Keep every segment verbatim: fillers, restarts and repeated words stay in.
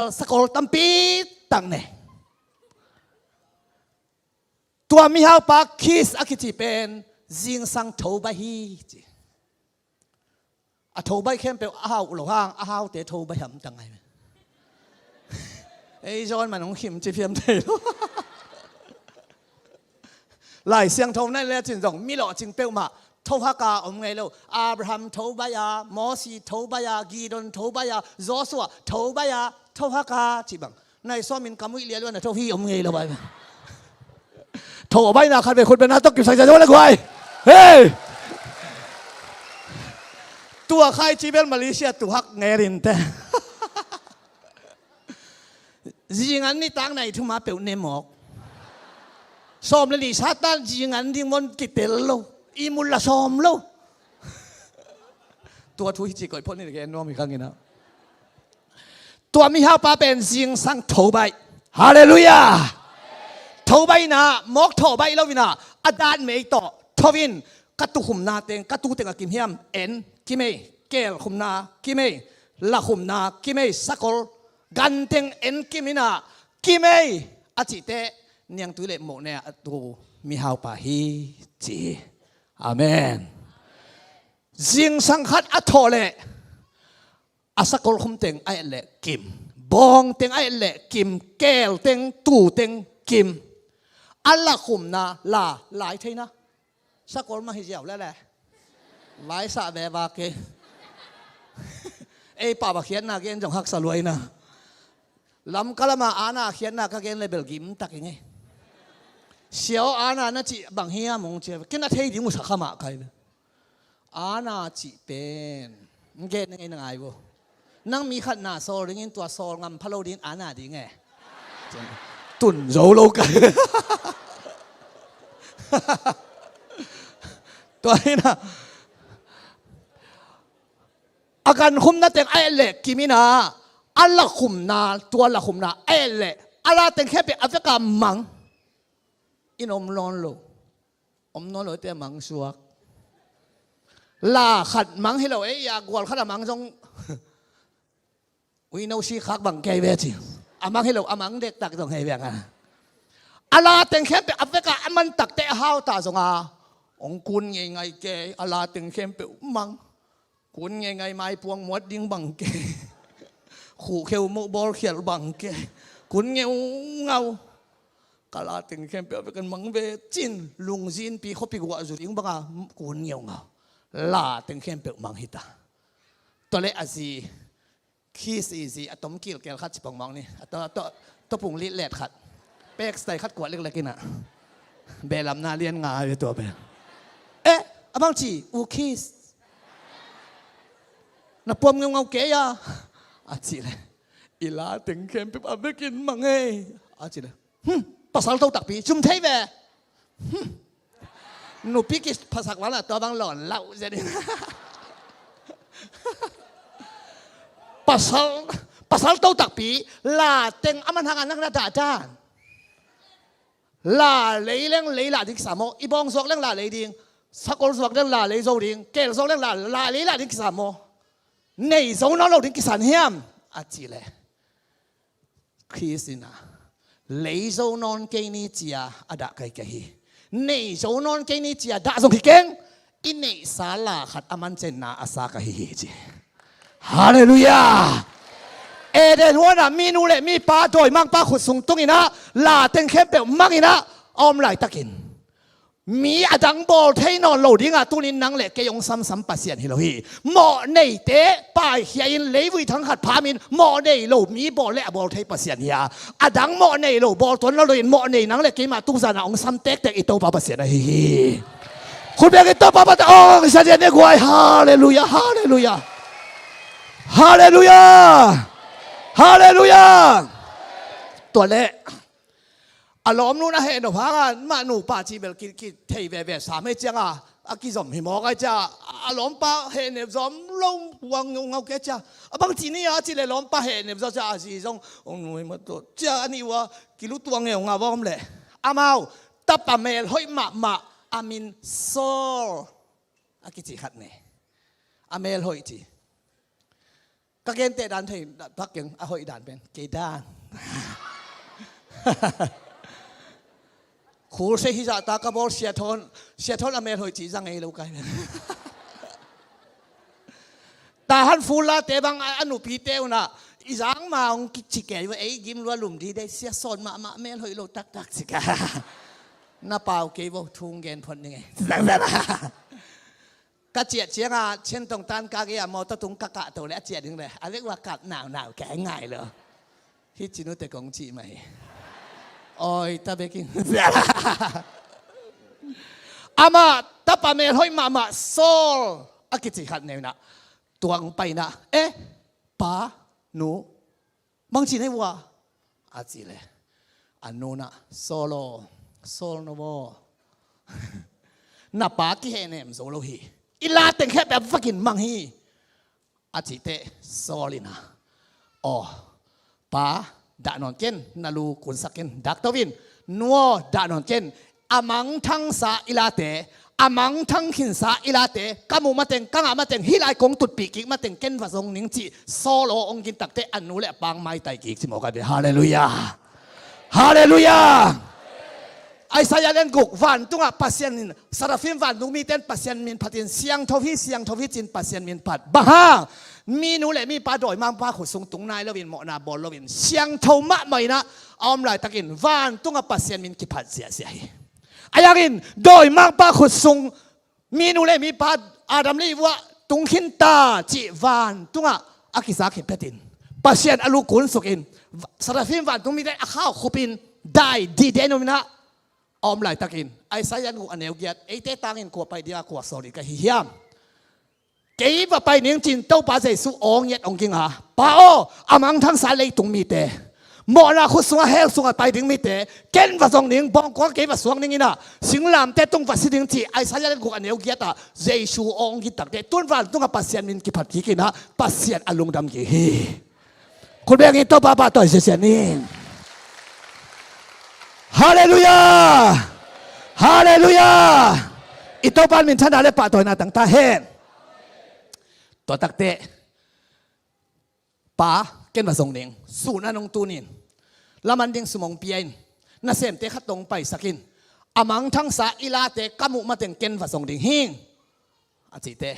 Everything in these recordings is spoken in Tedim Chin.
sakol tampi tak nei. Tua mihaupa Kis a kici pen zingsang tho baih hi ci. A tho baih khempeuh a hau lo hang, a haute tho baih hamtang ngai. Ei zawn man hong khim ci phiam thei lo. Lai Siangtho na le cin zong mi lawhcing peuhmah tho haka om ngei lo. Abraham tho baih a, Mosi tho baih a, Gideon tho baih a, Joshua tho baih a, tho haka ci bang. Nai sawmin kamuih lialuan a tho hi om ngei lo bai. Tho baihna khat ve khut bena tawh kipsak cia zo le guai. Hei! Tua khai ci bel Malaysia tu hak ngerin te. Zingan nitak nai thuma peuh ne mawk. Sawm le ni satan zingan ding mon kitel lo. I mul la sawm lo. Tua thu hi ci koih phot ni le gen nuam hi khang ina. Tua mihaupa pen zingsang tho baih. Halleluiah. Tho baih ina mawk tho baih lo ina a dan mei tawh tho in ka tukhumna teng, ka tu teng a kim hiam en kimei, kel khumna kimei, la khumna kimei, sakol ganteng en kim ina kimei a cihte niangtui le moh ne a tu mihaupa hi ci hi. Amen. Zingsang khat a thawh leh a sakol khum teng a et leh kim, bawng teng a et leh kim, kel teng, tu teng kim. A la khumna la lai theina sakol mah hi ziau lele. Vaisah ve vak e. Ei pah va khiatna gen zong haksa luaina. Lamkalama ana khiatna ka gen le bel gim tak i ngei. Siaw ana na cih bang hiam hong cia kin a thei ding uh sa khamah kai le. Ana cih pen ngen na ngei na ngai vo. Nang mi khat na sawl dingin tua sawl ngam pha lo dingin ana ding e. Tun zo lo kai. Tua hi na. A gan khumna teng a et leh kim ina a la khumna, tua la khumna a et leh a la teng khempeuh a veka mang. In om nawn lo. Om nawn lo te a mang suak. La khat mang hi lo ei a gual khat a mang zong uino si khak bang kei ve ci. A mang hi lo a mang dektak zong hei ve nga. A la teng khempeuh a veka a man takte a hauta zonga hong kun ngei ngai kei a la teng khempeuh mang. Kun ngei ngai mai puang muat ding bang kei. Khuhkheu moh bawlkhial bang kei. Kun ngeu ngau. Ka la teng khempeuh a veka mang ve cin lungzinpi khuapi guah zu ding banga kun ngeu ngau. La teng khempeuh mang hita. Tua le a zi Kis i zi a tom kilkel khat ci pongmawk ni a to, to, to pung lit let khat. Pek stai khat kuat leklek ina. Belamna lian nga ve tua be. Eh, a bang ci u Kis. Na puam ngeungau kei a. A ci le. I la teng khempeuh a vekin mang ei. A ci le. Hmm, pasal to takpi cum thei ve. Hmm. Nupi ki phasak vang la tua vang lawn lau zia ding. Pasal, pasal to takpi la teng a man hang a nak na dahdan. La lei leng lei la ding kisa maw, i bawng zuak leng la lei ding, sakol zuak leng la lei zo ding, kel zuak leng la, la lei la ding kisa maw. Nei zo nawn lo ding kisan hiam a ci le. Khrist in a lei zo nawn kei ni cia a dah kai ka hi. Nei zo nawn kei ni cia dah zong hi keng. I neihsa la khat a mancenna a sa ka hi hi ci. Halleluiah. Eden huanah mi nu le mi pa dawimangpa khut sung tunginah la teng khempeuh manginah a om laitakin mi a dang bawl thei nawn lo dingah tunin nang le kei hong samsam Pasian hi lo hi. Mawh neite paikhia in leivui thang khat phamin mawh nei lo mi bawl le a bawl thei Pasian hi a, a dang mawh nei lo bawl tuan lo in mawh nei nang le keimah tukzanah hong sam tektek i Topa Pasian ahi hi. Khut beng i Topa Pasian hong sa dian i guai. Halleluiah, halleluiah. Halleluiah. Halleluiah. Tua le a lawmnu na heh nop hanga mah nupa cih bel ki, ki thei veve sam hei cianga a kizom hi mawk ai cia a lawmpa heh nep zom lo huang ngau ngau ke cia a bang cih ni a cih le lawmpa heh nep zo cia a zi zong ong nui mat to cia a nih ua kilu tuang ngeu ngau om le amau tapa mel hoih mahmah a min Saul a kici khat ne a mel hoih ci. Ka genteh dan thei, tak keng a hoih dan pen kei dan. Khulse hizah ta ka bawl, Sia Thawn, Sia Thawn a mel hoih cih za ngei lo kai. Tahan fullate bang a, a nupite unah i zang ma hong kici kei uh, ei gim lua lum di dei, sia sawn mahmah, mel hoih lo taktak ci ka. Na pau kei vo, thung gen phot ning ei. Zangzang. Ka ciah cianga Chin Tong Tan ka gei a mawtaw tung ka kahto le a ciah ding le a vek ua kap naunau kei ngai lo. Hih cinute kong cih mah hi. Oi ta bekin. Amah tapa mel hoih mahmah Saul a kici khat nei unah tuang paina, eh, pa, nu, bangci nei ua a ci le, a nu unah Saul aw, Saul no aw, na pa kihehnem zo lo hi. I la teng khempeuh a vakin mang hi. A cih teh Saul in ah, aw, pa, dah nawn ken, na lu kunsak ken, dak to in, nu aw, dah nawn ken, a mangthangsa i late, a mangthang khinsa i late ka muh mateng, ka ngah mateng, hih lai kong tutpih kik mateng ken va zong ning cih Saul aw hong gin tak teh a nu le a pa hong maitai kik ci mawk a ve. Halleluiah. Halleluiah. Isaiah lian guk, vantungah Pasian in, Seraphim vantung mite in Pasian min phatin, siangtho hi, siangtho hi cin Pasian min phat. Bang hang? Minu le mipa dawimangpa khut sung tung nai loin, mawhna bawl loin, siangtho mahmah in ah a om laitakin vantungah Pasian min kiphat ziahziah hi. Ahi hangin dawimangpa khut sung minu le mipa, Adam le Eve ah tung khin ta cih vantungah a kizak hi phetin, Pasian a lu kunsukin, Seraphim vantung mite a khau khupin dai dide nuam in ah a om laitakin, Isaiah lian guk a neu giat, eite tangin kua pai dinga kua sawl ding ka hi hiam? Kei va pai ning cin Topa Jesuh aw ngiat hong ging a, Pa aw, a mangthangsa leitung mite, mawhna khut sungah hell sungah pai ding mite, ken va zong ning, bawngkua kei va suak ning in ah, singlamte tung va si ding cih Isaiah lian guk a neu giat ah Jesuh aw hong ging tak teh, tun vantungah Pasian min kiphat kik in ah Pasian a lungdam kik hi. Khut beng in Topa pahtawi ziahziah ning. Halleluiah. Halleluiah. I Topa in minthanna le pahtawina tang ta hen. Tua tak teh, Pa, ken va zong ning, sun a nong tun in, laman ding sum hong pia in, nasemte khat tawh hong paisak in, a mangthangsa i late ka muh mateng ken va zong ding hing, a cih teh,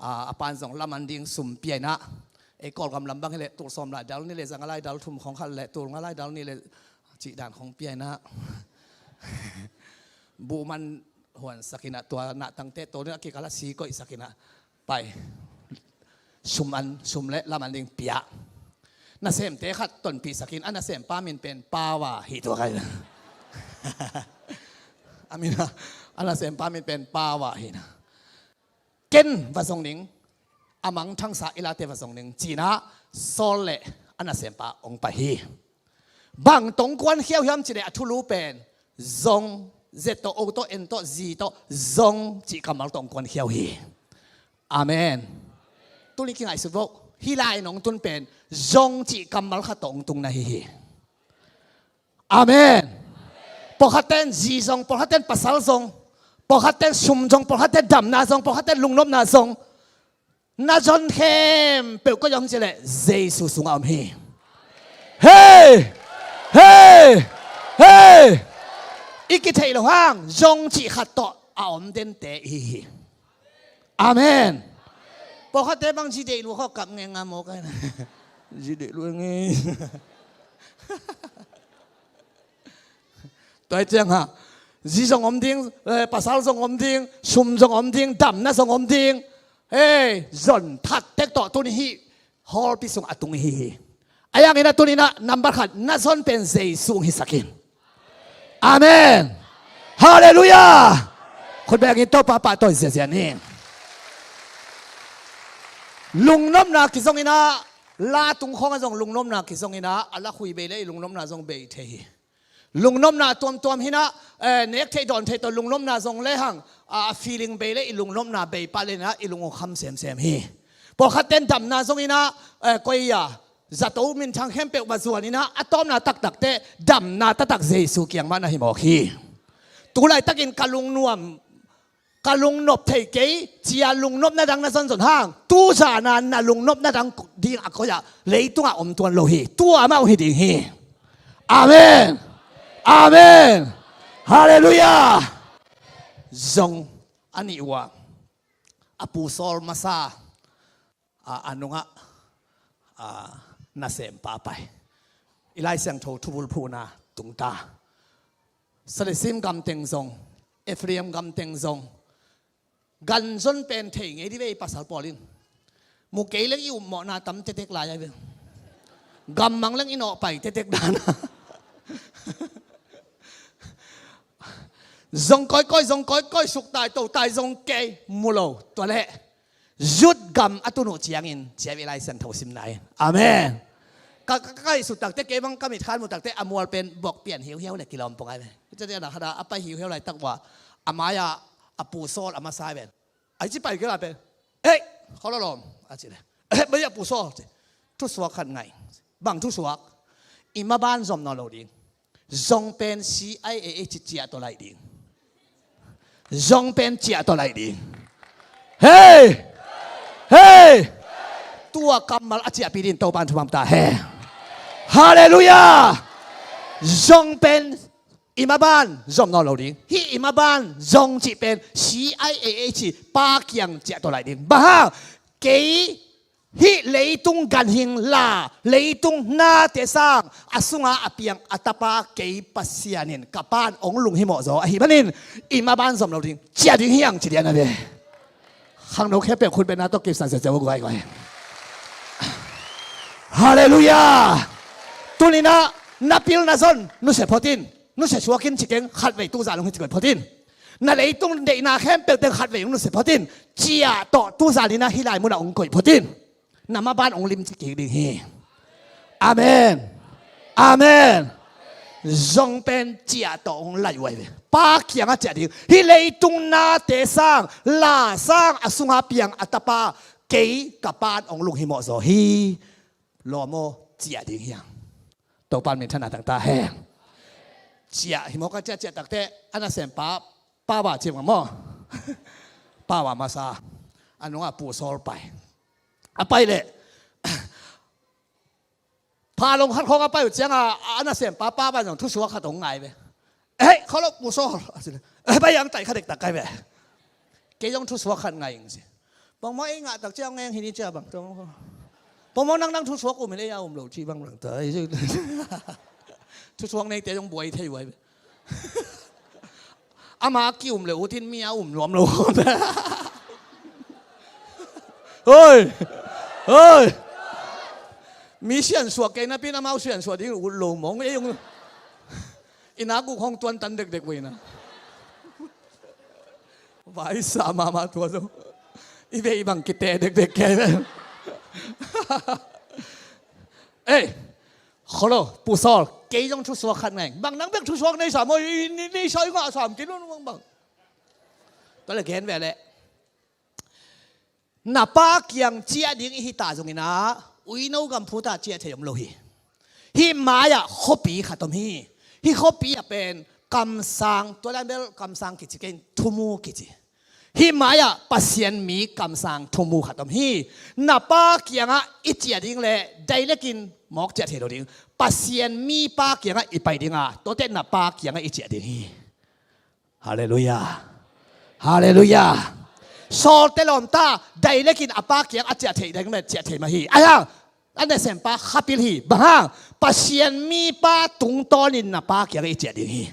a, a pan zong laman ding sum pia in ah, ei Kawlgam lam bang hi leh tul sawm lai dal nih le za nga lai dal thum khong khat le tul nga lai dal nih le cih dan khong pia in ah, buhman huansak in ah, tua nahtangte tawh nih a kikal ah si koihsak in ah, pai, sum an, sum le laman ding pia. Nasemte khat tonpihsak in, a nasempa min pen Pawa hi tua kai. Amen. A nasempa min pen Pawa hi na. Ken va zong ning, a mangthangsa i late va zong ning ci in ah Saul le a nasempa hong pai hi. Bang tawh hong kuankhiau hiam cih leh a thulu pen zong, Z tawh, O tawh, N tawh, Z tawh, zong cih kammal tawh hong kuankhiau hi. Amen. Tuni kingaihsut vo. Hih lai nong tun pen zong cih kammal khat tawh hong tung na hi hi. Amen. Pawlkhatte in zi zong, pawlkhatte in pasal zong, pawlkhatte in sum zong, pawlkhatte in damna zong, pawlkhatte in lungnopna zong, na zon khempeuh koi ah om cih leh Jesu sungah om hi. Hei! Hei! Hei! I kitheih loh hang zong cih khat tawh a om dente i hi hi. Amen. Pawlkhatte bang zi deih lua khawh kap ngenga mawk ai na. Zi deih lua ngei. Tua hi ciang ha, zi zong om ding, eh, pasal zong om ding, sum zong om ding, damna zong om ding. Hei, zon that tek tawh tuni hih hawlpi sung a tung hi hi. A yang in a tuni in a number khat na zon pen Jesu hong hisak in. Amen. Halleluiah. Khut beng in Topa pahtawi ziazia ni. Lungnopna kizong in a, la tung khawng a zong lungnopna kizong in a, a lakhui bei le i lungnopna zong bei thei hi. Lungnopna tuamtuam hi na, eh, nek theih dawn theih tawh lungnopna zong lehang, a, a feeling bei le i lungnopna bei pah le in a, i lung uh kham semsem hi. Pawlkhatte in damna zong in a, eh, koi a, zato minthang khempeuh va zuan in a, a tawpna taktak teh damna taktak Jesu kiang mah na hi mawk hi. Tu laitakin ka lungnuam ka lungnop thei kei, ci-a lungnopna dang na zonzon hang, tu zan a na lungnopna dang ding a koi ah leitungah om tuan lo hi. Tua amau hi ding hi. Amen. Amen. Halleluiah. Zong a nih uh ah, a pu Saul masa a, a nungah, a, nasempa pai. I Lai Siangtho thubulphuhna tungta. Salisim gamteng zong, Ephraim gamteng zong, ganzon pen thei ngei di ve i pasal pawl in. Mu kei leng i upmawhna tam tetek lai a ve. Gammang leng i nawhpai tetek dan a. Zong kawikawi, zong kawikawi, suktai totai zong kei mu lo. Tua leh Zut gam a tun uh ciangin ciah ve i Lai Siangtho simna in. Amen. Ka, ka, ka ngaihsut takte, kei bang ka mitkhan mu takte a mual pen bok pian hiuhiau le kilawm pong ai ve. Ciah ciah na khada a pai hiuhiau laitak uh a, a mai-ah a pu Saul a masa ai ven. Ai ci pai kei la pen. Ei, khololom a ci le. Ei, bai a pu Saul ci. Thusuak khat ngai. Bang thusuak? I maban zom nawn lo ding. Zong pen C I A A ci ciah tawh laih ding. Zong pen ciah tawh laih ding. Hei! Hei! Tua kammal a ciahpih ding Topan thupha ta hen. Halleluiah! Zong pen i maban zom nawn lo ding. Hih i maban zong cih pen C I A A ci pa kiang ciah tawh laih ding. Bang hang? Kei hih leitung ganhing la, leitung nate sang a sunga a piang a tapa kei Pasian in ka pan ong lunghimawh zaw ahih manin i maban zom lo ding, ciah ding hi hang ci dian a ve. Khangno khempeuh khut bena tawh kipsan sese uh guai guai. Halleluiah. Tuninah na pil na zon nusia photin, nusia suakin ci keng, khatvei tuzan hong hi ci koih photin. Na leitung deihna khempeuh teng khatvei hong nusia photin. Ciah tawh tuzan inah hih lai munah hong koih photin. Na maban hong limci kik ding hi. Amen. Amen. Zong pen ciah tawh hong laih uh ai ve. Pa kiangah ciah ding. Hih leitung nate sang, la sang a sunga piang a tapa kei ka pan hong lunghimawh zaw hi. Lawm aw, ciah ding hi hang. Topan minthanna tang ta hen. Ciah hi mawk a, ciah ciah takte a nasempa Pawa ci bang maw? Pawa masa a nungah pu Saul pai. A pai leh phalong khat khawng a pai uh cianga a nasempa Pawa in zong thusuak khat hong ngai ve. Ei, kholop pu Saul a ci le. Ei, bai ang taih kha dektak kai ve. Kei zong thusuak khat ngai ing ci. Bangmah ei ngah tak ciang ngeng hi ni cia bang. Bangmah nang nang thusuak um in ei a um lo ci bang bang ta. Thusuak neite zong buai thei uh ai ve. Ama ki um le utin mi a um nuam lo. Hoi. Hoi. Mi siansuak kei napin amau siansuak ding ut lo mong ei ung. I nak uh hong tuantan dekdek uh ina. Vai sa mahmah tua zong. I ve i bang kite dekdek kei ve. Ei, kholo pu Saul, kei zong thusuak khat nei. Bang nang bek thusuak nei sam aw, i nei sa i ngah sam kei lo bang bang. Tua le gen ve le. Na pa kiang ciah ding i hita zongin ah uino gam phutah ciah thei om lo hi. Hih mai-ah khuapi khat om hi. Hih khuapi ah pen kamsang, tua dan bel kamsang kici kei in, thumu kici. Hih mai-ah Pasian mi kamsang thumu khat om hi. Na pa kiangah i ciah ding le dailekin mawk ciah thei lo ding. Pasian mi pa kiangah i pai dinga, tuate na pa kiangah i ciah ding hi. Halleluiah. Halleluiah. Sawlte lawmta, dailekin a pa kiang a ciah theih ding met ciah thei mah hi. Ahi hang a nasempa khapil hi. Bang hang? Pasian mipa tungtawnin na pa kiangah i ciah ding hi.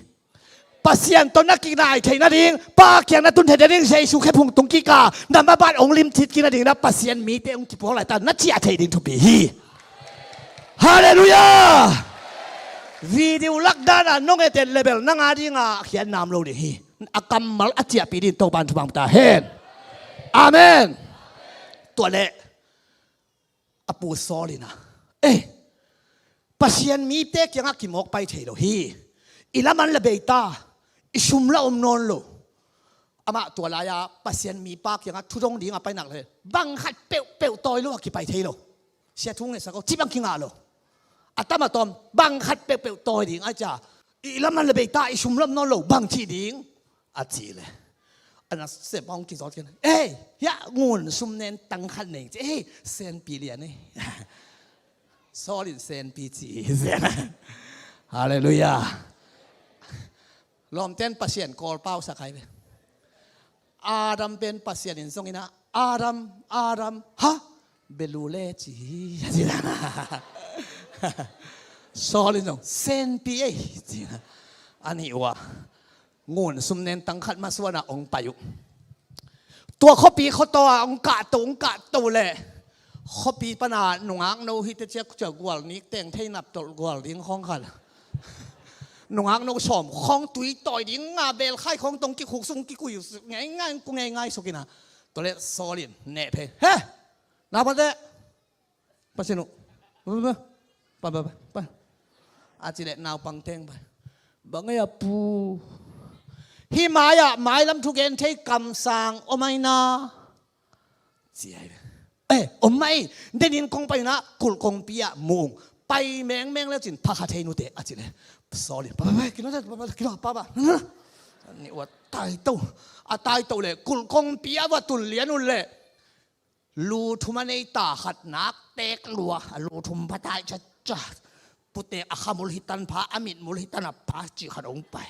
Pasian tawh na kinai theih nading, pa kiang na tun theih nading, Jesu khephung tung kika na maban hong limcit kik nading na Pasian mite hong kipuak laita na ciah theih ding thupi hi. Halleluiah. Video lakdana nong et et lebel nang a dinga khiat nam lo ding hi. A kammal a ciahpih din Topan thupha ta hen. Amen. Tua leh a pu Saul in ah, eh, Pasian mite kiangah kimawk pai thei lo hi. I laman la beita, i sum la om nawn lo. Amah tua lai-a Pasian mipa kiangah thudong dingah pai nak le bang khat peuhpeuh tawi lo a kipai thei lo. Sia thu ngetsak aw, cih bang kingah lo. A tam a tawm bang khat peuhpeuh tawi ding a cia, i laman la beita, i sum la om nawn lo, bang cih ding a cih le, A nasep hong kizawt kei na. Ei, hiah ngun sum nen tang khat nei ci. Ei, senpi lian ei. Saul in senpi ci. Halleluiah. Lawmten Pasian kawl pau sak hai ve. Adam pen Pasian in zong ina, Adam, Adam, ha? Belu le ci hi. Saul in zong senpi ei ci na. A nih uh a ngun sum nen tang khat masuana hong pai uh. Tua khuapi khuataw a hong kahto hong kahto leh khuapi pana nungak no hi te ciak ciak gual nik teng thei nap tolh gual ding khawng khat. Nungak no sawm khawng tui tawi ding nga bel khai khawng tong kikhuk sung kikui ngaingai ku ngaingai sukina. Tua leh Saul in neh phei he. Naupangte, Pasian uh. Pa, pa, pa, pa, pa. A ci leh naupang teng pai. Bang ei a pu. Hih mai-ah mailam thugen thei kamsang om aina. Ci ai. Eh, om mai. Denin kong pai na kulh kongpi ah mung. Pai mengmeng le cin pha kha thei nute a ci leh. Saul in. Pa, pa, pa, kino, pa, pa, kino, pa, pa. Ni ua taito. A taito leh kulh kongpi ah va tun lian un leh. Lu thum a nei ta khat nak tek lua, a lu thum pha tai ca ca. Putek a khamul hi tan pha, a mitmul hi tan a pha, ci khat hong pai.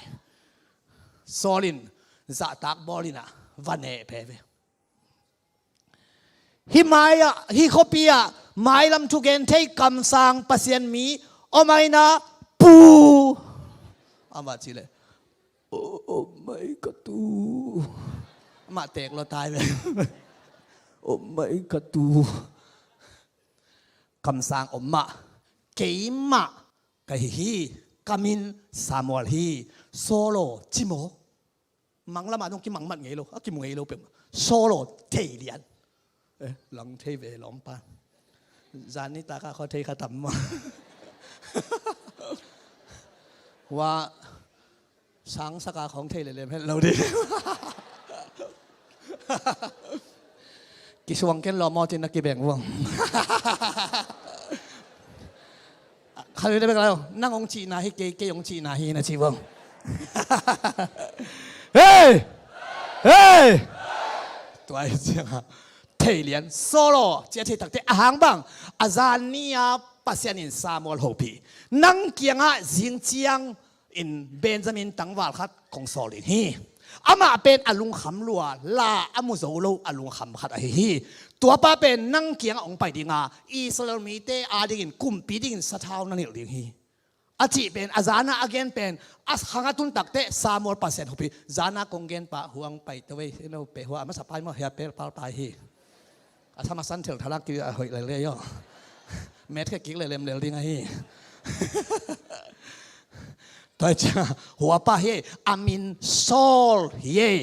Saul in zahtak bawl in a va neh phei ve. Hih mai-ah, hih khuapi-ah mailam thugen thei kamsang Pasian mi om aina pu. Amah ci leh. Oh, oh my God, tu. Amah tek lo tai ve. Oh my God, tu. Kamsang om mah, keimah ka hi hi, ka min Samuel hi, Saul aw ci maw. Mang lamah dong kimangmat ngei lo, a kimu ngei lo peuh. Saul aw thei lian. Eh, lang thei ve lawmpa. Zan ni taka khaw thei kha tam maw. Hua sang saka khawng thei lelem het lo ding. Kisuang ken lawm aw cin na kibeng vuang. Khalui le bek lai aw, nang hong cihna hi kei, kei hong cihna hi na ci vuang. Hei! Hei! Tua hi cianga thei lian Saul aw ci a thei takte a hang bang a zan ni-a Pasian in Samuel hopih. Nang kiangah zing ciang in Benjamin tangval khat kong sawl ding hi. Amah pen a lungkham lua, la a mu zo lo a lungkham khat ahi hi. Tuapa pen nang kiangah hong pai dinga Israel mite adingin kumpi dingin sathau na nilh ding hi. A cih pen a zana a gen pen a khang a tun takte Samuel Pasian hopih. Zana kong gen pah huang pai tawei, no pe hua a masa pai maw, hia pel pal pai hi. A sama san thel thalak ki a hoih lel lei aw. Met khe kik lelem lel ding ahi. Tua hi cianga huapa hi ei, a min Saul hi ei.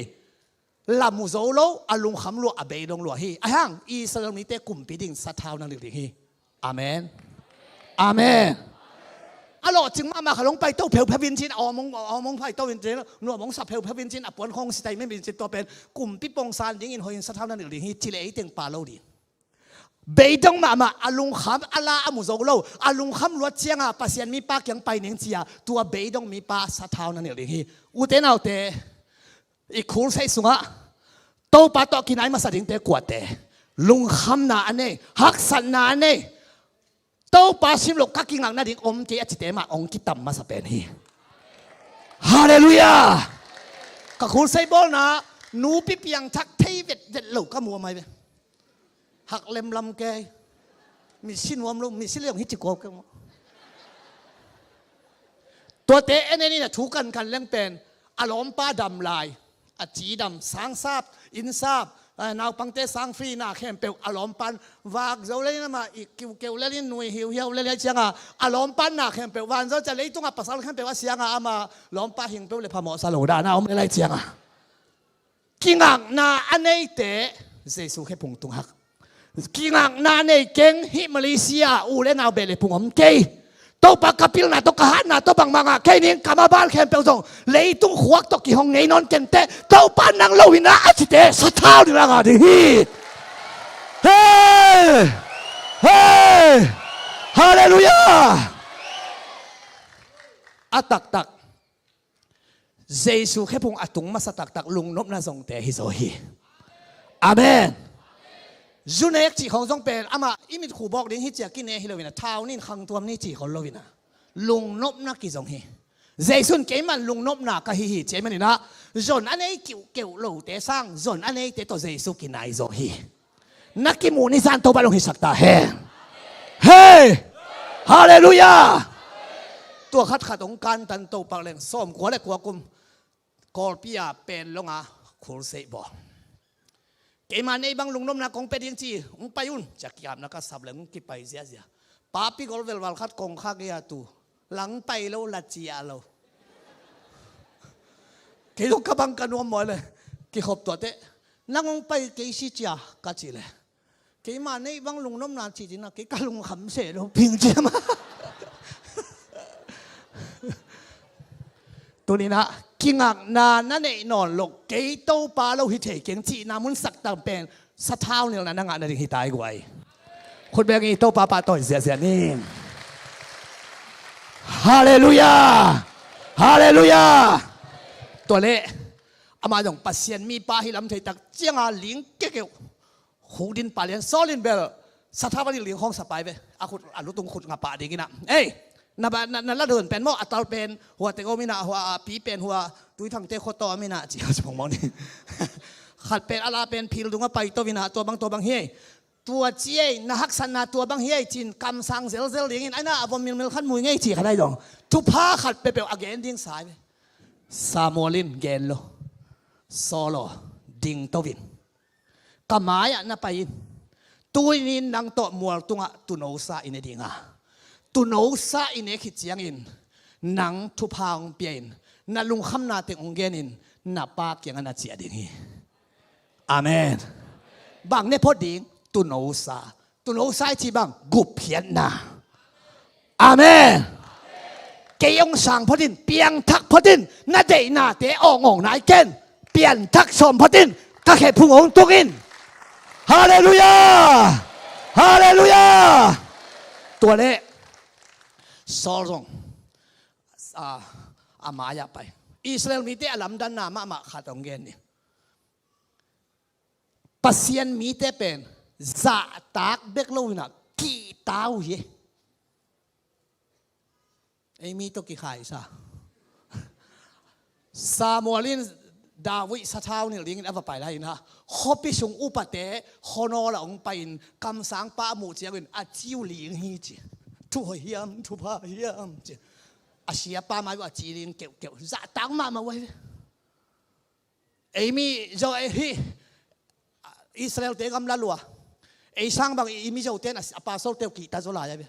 La mu zo lo, a lungkham lua, a beidong lua hi. A hang Israel mite kumpi ding sathau na nilh ding hi. Amen. Amen. A lawhcing mahmah kha long pai to pheupheu in cin, a awmong, a awmong pai to in cin, nuamong sa pheupheu in cin, a puan khong sitai mem in cin, tua pen kumpi pongsan dingin hoihin sathau na nilh ding hi, ci le ei teng pa lo ding. Beidong mahmah, a lungkham a la a mu zo lo, a lungkham luat cianga Pasian mipa kiang pai ning cia, tua beidong mipa sathau na nilh ding hi. Ute naute, i khulseih sungah Topa tawh kinai masa dingte kuate, lungkhamna a nei, haksatna a nei, Topa sim lo ka kingak nading om kei a cite mah hong kitam masa pen hi. Halleluiah. Ka khulseih bawlna nupi piangthak thei vetvet lo ka mu a mai ve. Hak lemlam kei. Misi nuam lo, misi leong hi ci kua kei maw. Tuate en en in a thu kankan leng pen a lawmpa dam lai, a ci dam, sang sap, inn sap, eh, naupangte sang free na khempeuh a lawmpan vak zo lelin ama i kiukeu lelin nui hiuhiau lelin cianga a lawmpan na khempeuh van zo cia leitunga pasal khempeuh a sianga ama lawmpa hing peuh le phamawh sa lo dana om lelai cianga kingakna a neite Jesu khe phung tung hak. Kingakna nei keng hih Malaysia u le nau beh le phung om kei. Topa ka pilna tawh ka hatna tawh bangmah ngah kei ning ka maban khempeuh zong leitung khuak tawh kihong ngei nawn kenteh Topa nang lo hina a cite sathau ding a ngah ding hi. Hei! Hei! Halleluiah! A taktak Jesu khephung a tung masa taktak lungnopna zongte hi zaw hi. Amen. Zu nek cih khawng zong pen amah i mitkhu bawk ding hi ci-a kine hi lo in a, thau nin khangtuam ni cih khol lo in a, lungnopna kizong hi. Jesu in keiman lungnopna ka hi hi ci ahih manin a, zon a nei kiuhkeuh lote sang zon a neite tawh Jesu kinai zaw hi. Na kimuh ni zan Topa hong hisak ta hen. Hei! Halleluiah! Tua khatkhat hong kantan Topa leng sawmkua le kua kum Kawlpi a Panglong a khulseih bawl. Keima nei bang lungnopna kong pia ding ci, hong pai un ci-a kiapna ka sap leng hong kipai ziazia. Papi gol velval khat kongkhak gei-a tu, lang pai lo, la ciah lo. Kei zong ka bang ka nuam mawi le, kikhop tuah teh, nang hong pai kei si cia ka cih le, keima nei bang lungnopna cih cih na, kei ka lungkham seh lo ping cia mah. Tuni-in ah kingakna na neih nawn loh, kei Topa lo hi thei keng cihna mun saktak pen sathau nilhna na ngah nading hi ta ei guai. Khut beng i Topa pahtawi ziahziah ni. Halleluiah! Halleluiah! Tua leh amah zong Pasian mipa hi lam thei tak cianga ling kekeuh. Khukdin pah lian, Saul in bel sathau a nih ling khawng sa pai ve. A khut, a lutung khut nga pah dingin ah. Ei, na ba, na, na la dun pen maw, a tal pen hua teng om in ah, hua a pi pen hua Tuithangte khua tawh om in ah, ci a ci phongmawk ni. Khat pen a la pen phil dung a pai to in ah, tua bang, tua bang hi ei. Tua ci ei, na haksatna tua bang hi ei ci-in kamsang zelzel dingin, ai na a vom milmil khat mui ngei ci khat ai dong. Thupha khat peuhpeuh a gen ding sa ei ve. Samuel in gen lo. Saul aw, ding to in. Ka mai-ah na pai in. Tuni-in nang tawh mual tungah tuunosa i ne ding a, tuunosa i ne khit ciangin nang thupha hong pia in, na lungkhamna teng hong gen in, na pa kiangah na ciah ding hi. Amen. Bang ne phot ding? Tuunosa. Tuunosa i cih bang? Gupkhiatna. Amen. Kei hong sang phot in, piangthak phot in, na deihnate awngawng nai ken, pianthak sawm phot in, ka khephung hong tung in. Halleluiah! Halleluiah! Tua leh Saul zong a, a mai-ah pai. Israel mite a lamdanna mahmah khat hong gen ni. Pasian mite pen zahtak bek lo in ah kihta uh hi. Ei mi tawh kikhaisa. Samuel in David sathau nilh dingin a va pai lai in ah, khuapi sung upate khuanawl ah hong pai in, kamsangpa a muh ciangin a ci uh ling hi ci. Thu hoih hiam, thupha hiam ci. A siapa mai uh a ci ling keuhkeuh. Zahtak mahmah uh ahi ve. Ei mi Zo, ei hi Israel-te gamla lua. Ei sang bang i Mizote in a pastor-te uh kihta zaw lai a ve.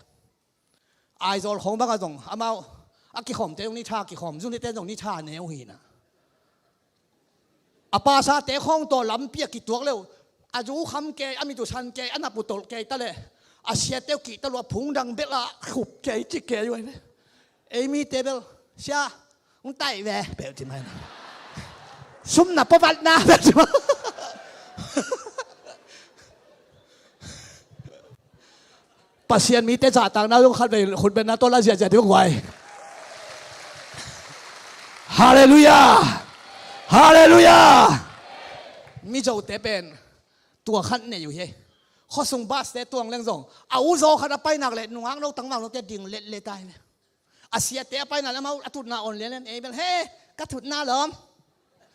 Aizawl khawng bangah zong amau a kikhawmte zong ni tha kikhawm, zunite zong ni tha ne uh hi na. A pastor-te khawng tawh lampi a kituak leh uh, a zu kham kei, a mit uh san kei, a nap uh tolh kei ta leh, a siate uh kihta lua, phung dang belh a khup kei ci kei uh ahi ve. Ei mite bel, sia, hong taih ve, peuh ci mai na. Sum na pawvatna, peuh ci mai. Pasian mite zahtakna zong khat vei khut bengna tawh la ziahziah ding uh guai. Halleluiah! Halleluiah! Mizote pen tua khat nei uh hi. Khuasung bus-te tuang leng zong a uzaw khat a pai nak leh nungak no tangval note ding letlet ai ve. A siate a paina lamah a tutna on lianlian, ei bel, he, ka tutna lawm.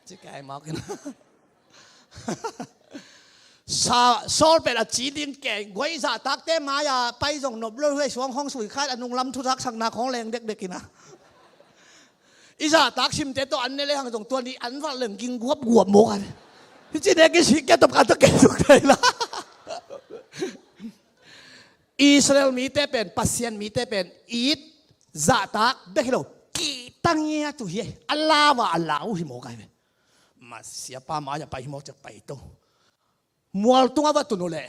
Ci kai mawk in. Sa, Saul pen a ci ding kei, guai zahtakte mai-a pai zong nop lo, huai suang hong sui khat a nunglam thutak sakna khawng leng dekdek in a. I zahtak simte tawh an ne le hang zong tua ni an valh leng ging guapguap mawk a. Hi ci nek i sik kia tawp ka tawh kei suk thei la. Israel mite pen, Pasian mite pen, it zahtak bek hi lo, kihta ngiat uh hi. A lau a, a lau uh hi mawk ai ve. Masiapa mai-ah pai hi mawk ciang pai to. Mual tungah va tun uh leh,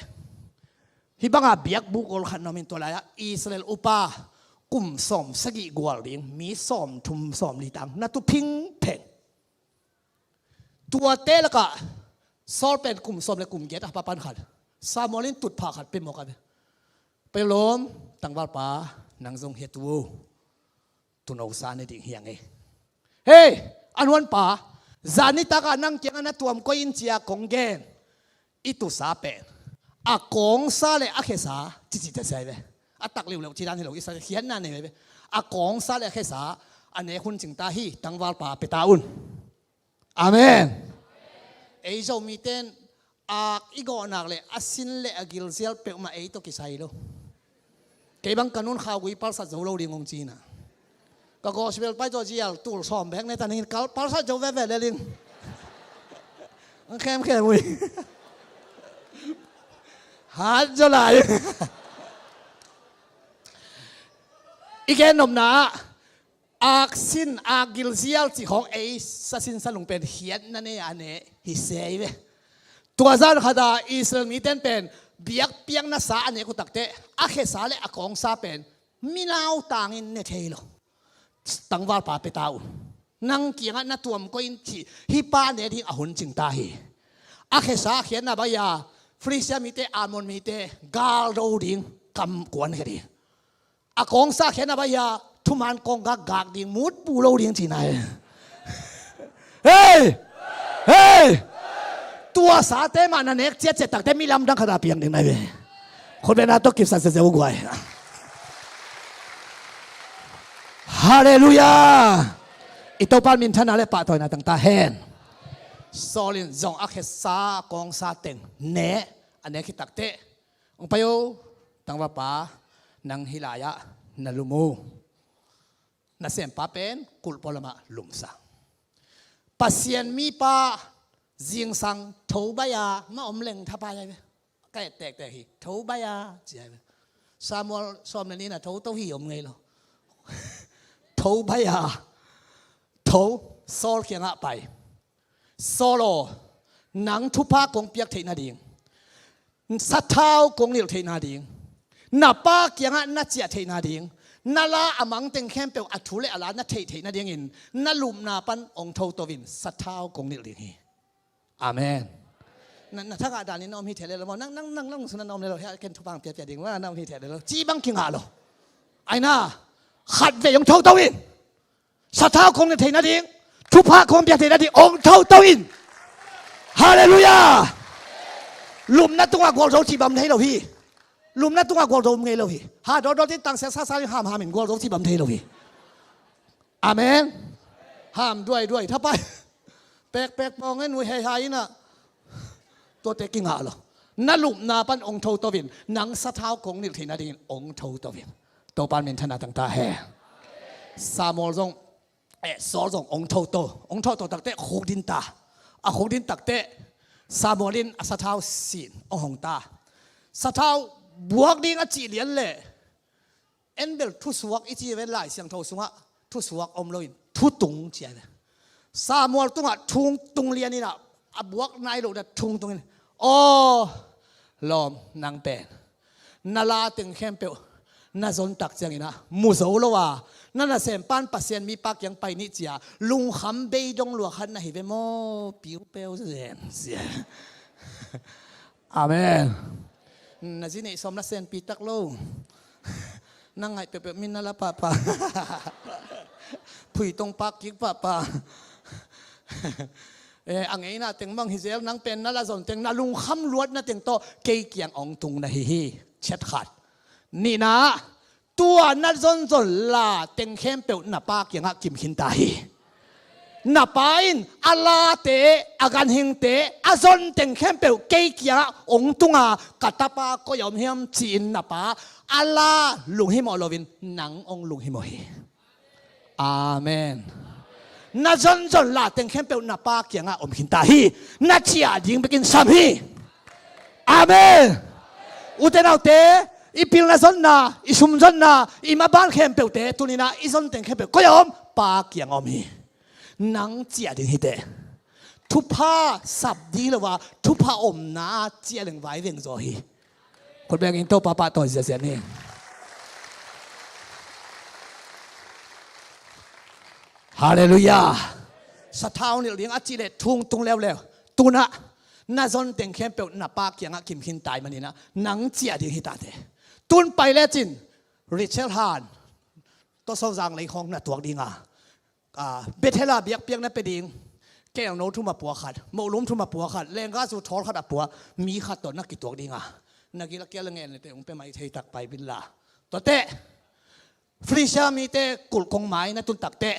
hih banga biakbuk gol khat na om in, tua lai-ah Israel upa kum sawm sagih gual ding, mi sawm thum sawm li tang na tu phingpheng. Tuate lakah Saul pen kum sawm le kum giat a pa pan khat, Samuel in tutphah khat pia mawk a ve. Pai lawm, tangvalpa, nang zong hi a tu, tuunosa ne ding hi hang e. Hei, A nuanpa, zanitak ah nang kiangah na tuam koih in ci-a kong gen i tusa pen a kawngsa le a khesa cici teh sia hi ve. A tak liuliu ci dan hi lo, i sa khiatna nei ve. A kawngsa le a khesa a nek hun cing ta hi. Tangvalpa pia ta un. Amen. Ei Zomite in ak i gawh nak le a sin le a gilzial peuhmah ei tawh kisai lo. Kei bang ka nun khaugui palsat zo lo ding hong ci-in ah, ka gospel pai tawh zial tul sawm bek ne ta ning in kal palsat zo veve le ling. Ang khemkhem ui. Hat zaw lai. I gen nopna ah, ak sin, ak gilzial cih khawng ei sa sin sa lung pen khiatna nei a ne hi se hi ve. Tua zan khat ah Israel mite in pen biakpiakna sa a nek uh takteh a khesa le a kawngsa pen mi nautangin ne thei lo. Tangvalpa pia ta uh. Nang kiangah na tuam koih in cih hih pa ne ding a hun cing ta hi. A khesa khiatna baih a Filistia mite, Ammon mite galdo ding, kam kuankhia ding. A kawngsa khiatna baih a thuman kawng gakgak ding, mutpu lo ding cihna hi. Hei! Hei! Tua sate mah na nek ciatciat takteh mi lamdang khat a piang ding na hi ve. Khutbetna tawh kipsak ziazia uh guai. Halleluiah. I Topa minthanna le pahtawina tang ta hen. Saul in zong a khesa a kawngsa teng ne a nek hi takteh, hong pai o, tangvalpa, nang hih lai-ah na lum uh. Nasempa pen kulh pualamah lumsa. Pasian mipa zingsang tho baih a mah om leng thapai a hi ve. Ka et tektek hi, tho baih a ci a hi ve. Samuel sawm le nihna tho to hi om ngei lo. Tho baih a, tho, Saul kiangah pai. Saul aw, nang thupha kong piak theih nading, sathau kong nilh theih nading, na pa kiangah na ciah theih nading, na la a mang teng khempeuh a thu le a la na theih theih nadingin na lupna pan hong thoto in, sathau kong nilh ding hi. Amen. Na, na thangah danin na om hi thei lel lo maw? Nang, nang, nang, nang sung na om lel lo, hia ken thupha ang piapia ding maw, na om hi thei lel lo, ci bang kingah lo. Aina, khatvei hong thoto in. Sathau kong nilh theih nading, thupha kong piak theih nading hong thoto in. Halleluiah. Lupna tungah gualzo cih bang om thei lo hi. Lupna tungah gualzo om ngei lo hi. Ha dawtdawt in tangsiak sasa in hamham in gualzo cih bang om thei lo hi. Amen. Ham duaiduai thapai. Pekpek pawng in ui heihai in ah. Tuate kingah lo. Na lupna pan hong thoto in, nang sathau kong nilh theih nadingin hong thoto in. Topa in minthanna tang ta hen. Samuel zong, eh, Saul zong hong thoto, hong thoto takteh khukdin ta. A khukdin takteh Samuel in a sathau sin hong hong ta. Sathau buak ding a cih lian leh en bel thusuak i ci ve, Lai Siangtho sungah thusuak om loin thutung ci a hi ve. Samuel tungah thungtung lian in ah, a buak nai lo dah thungtung in, aw lawm, nang pen na la teng khempeuh na zon tak ciangin ah mu zo lo a, na nasempa in Pasian mipa kiang pai ni ci-a lungkham beidong lua khat na hi ve maw, piupeu zen sia. Amen. Na zi neih sawm la senpi tak lo. Na ngaih peuhpeuh min na la pahpah. Phuitong pak kik pahpah. Eh, a ngeina teng mang hi zel, nang pen na la zon teng, na lungkham luatna teng tawh kei kiang hong tung na hi hi. Chiat khat. Nihna, tua na zonzon la teng khempeuh na pa kiangah kim khin ta hi. Na pa in a late, a ganhingte, a zon teng khempeuh kei kiangah hong tung a, ka tapa koi-ah om hiam ci-in na pa a la lunghimawh loin nang hong lunghimawh hi. Amen. Na zonzon la teng khempeuh na pa kiangah om khin ta hi. Na ciah ding bekin sam hi. Amen. Ute naute, i pilna zonna, i sum zonna, i maban khempeuhte, tuni-in ah i zon teng khempeuh koi-ah om? Pa kiangah om hi. Nang ciah ding hi teh. Thupha sap ding lo a, thupha omna ciah leng vaiveng zaw hi. Khut bengin Topa pahtawi ziahziah ni. Halleluiah. Sathau nilh ding a cih leh thungtung leuleu. Tu-in ah na zon teng khempeuh na pa kiangah kim khin ta ahih manin ah nang ciah ding hi ta teh. Tu-in pai lecin Rachel han tawsaw zanglei khawng na tuak ding a, Bethel ah biakpiakna pia ding kelno thum a pua khat, mohlum thum a pua khat, lenggazu thawl khat a pua mi khat tawh na kituak ding a, na gil a kial a ngen le teh hong pia mai thei tak pai inla. Tua teh Filistia mite kulh kong mai na tun tak teh,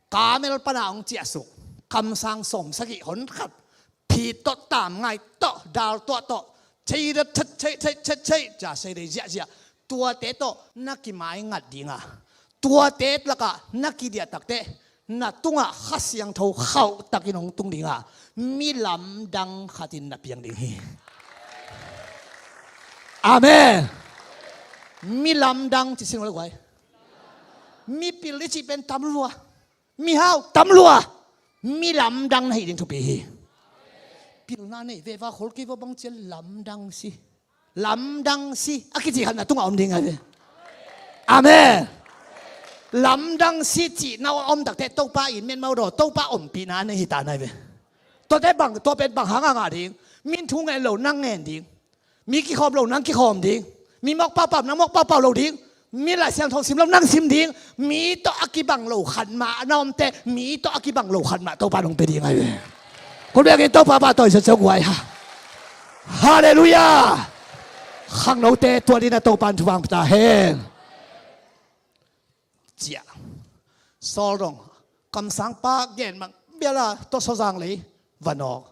Karmel pan a hong ciahsuk kamsang sawmsagih hon khat, phit tawh, tamngai tawh, dal tuah tawh, cei dap chat cei cei chat cei, ca sei dei ziahziah, tuate tawh na kimai ngat ding a, tuate lakah na kidiah tak teh na tungah Kha Siangtho khauh takin hong tung ding a, mi lamdang khatin na piang ding hi. Amen. Mi lamdang ci sing lo le guai. Mi pil i cih pen tam lua, mi hau tam lua, mi lamdang na hih ding thupi hi. Pilna nei veva khol kei va bang cian lamdang si, lamdang si a kici khat na tungah om ding a ve. Amen. Lamdang si cih na om tak teh Topa in mianmau daw, Topa ompihna na hi ta na ve. Tua teh bang, tua pen bang hang a ngah ding? Min thu ngen lo nang ngen ding, mi kikhawm lo nang kikhawm ding, mi mawk paupau nang mawk paupau lo ding, mi Lai Siangtho sim lo nang sim ding, mi tawh a kibang lo khat mah na om teh, mi tawh a kibang lo khat mah Topa nong pia ding a ve. Khut beng in Topa pahtawi sak ciau guai ha. Halleluiah. Khangnote tua ding a Topa in thupha pia ta hen. Ciah. Saul dong kamsangpa gen mang biala tawh sawzang lei va nawk.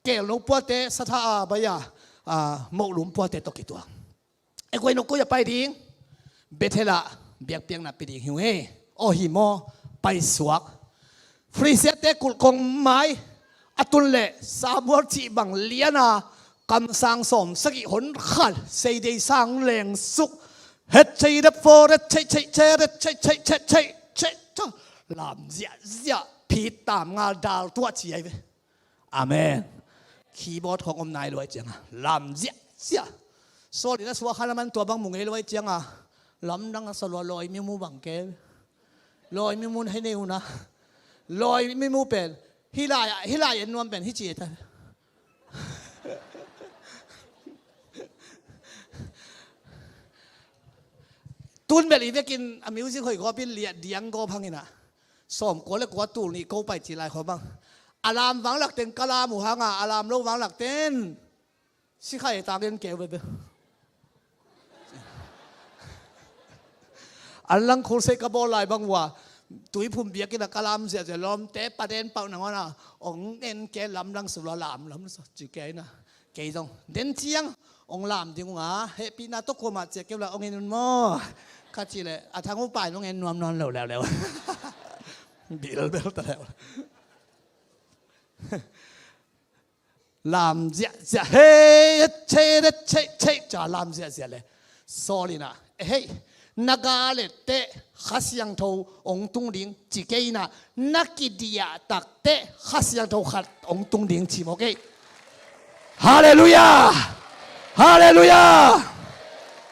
Kelno puate satha a bai a, mohlum puate tawh kituak. E guai, no koi a pai ding? Bethel ah biakpiakna pia ding hi ung e. Aw hi maw? Paisuak. Filistiate kulh kong mai a tun leh Samuel cih bang lian a kamsang sawmsagih hon khat, seidei sang lengsuk, het cei dap fo, ret cei cei cei, ret cei cei cei cei cei, lam ziahziah, phit tamngal dal tuah ci ai ve. Amen. Keyboard khong om nai luai cianga lam ziahziah. Saul in a suak khan a man tua bang mu ngei luai cianga lamdang a sa lua, lawi mimu bang ke. Lawi mimu hei nei una. Lawi mimu pen hih lai, hih lai en nuam pen hih ci ta. Tun bel i vekin a music hoih gawpin liah diang gawp hangin a sawmkua le kua tul nih ko pai ci lai khawng bang. A lam vanglak ten ka lam uh hanga a lam lo vanglak ten sikhai tangin keu bebe. An lang khulsei ka bawl lai bang uh a tuiphum biakinn a ka lam ziahziah lawmte paden pauh nangawn a ong en ke lamdang sula lam lam ci ke ina. Kei zong den ciang ong lam ding unga hehpihna tawh kuamah ciah keu la ong en un maw? Kha ci leh a thang uh pai nong en nuam nawn lo leuleu. Bilbel ta leu. Lam ziahziah hei cei ret cei cei ca lam ziahziah le Saul ina, hei, na ga le teh Kha Siangtho ong tung ding ci kei ina, na kidiah tak teh Kha Siangtho khat ong tung ding ci maw kei? Halleluiah. Halleluiah.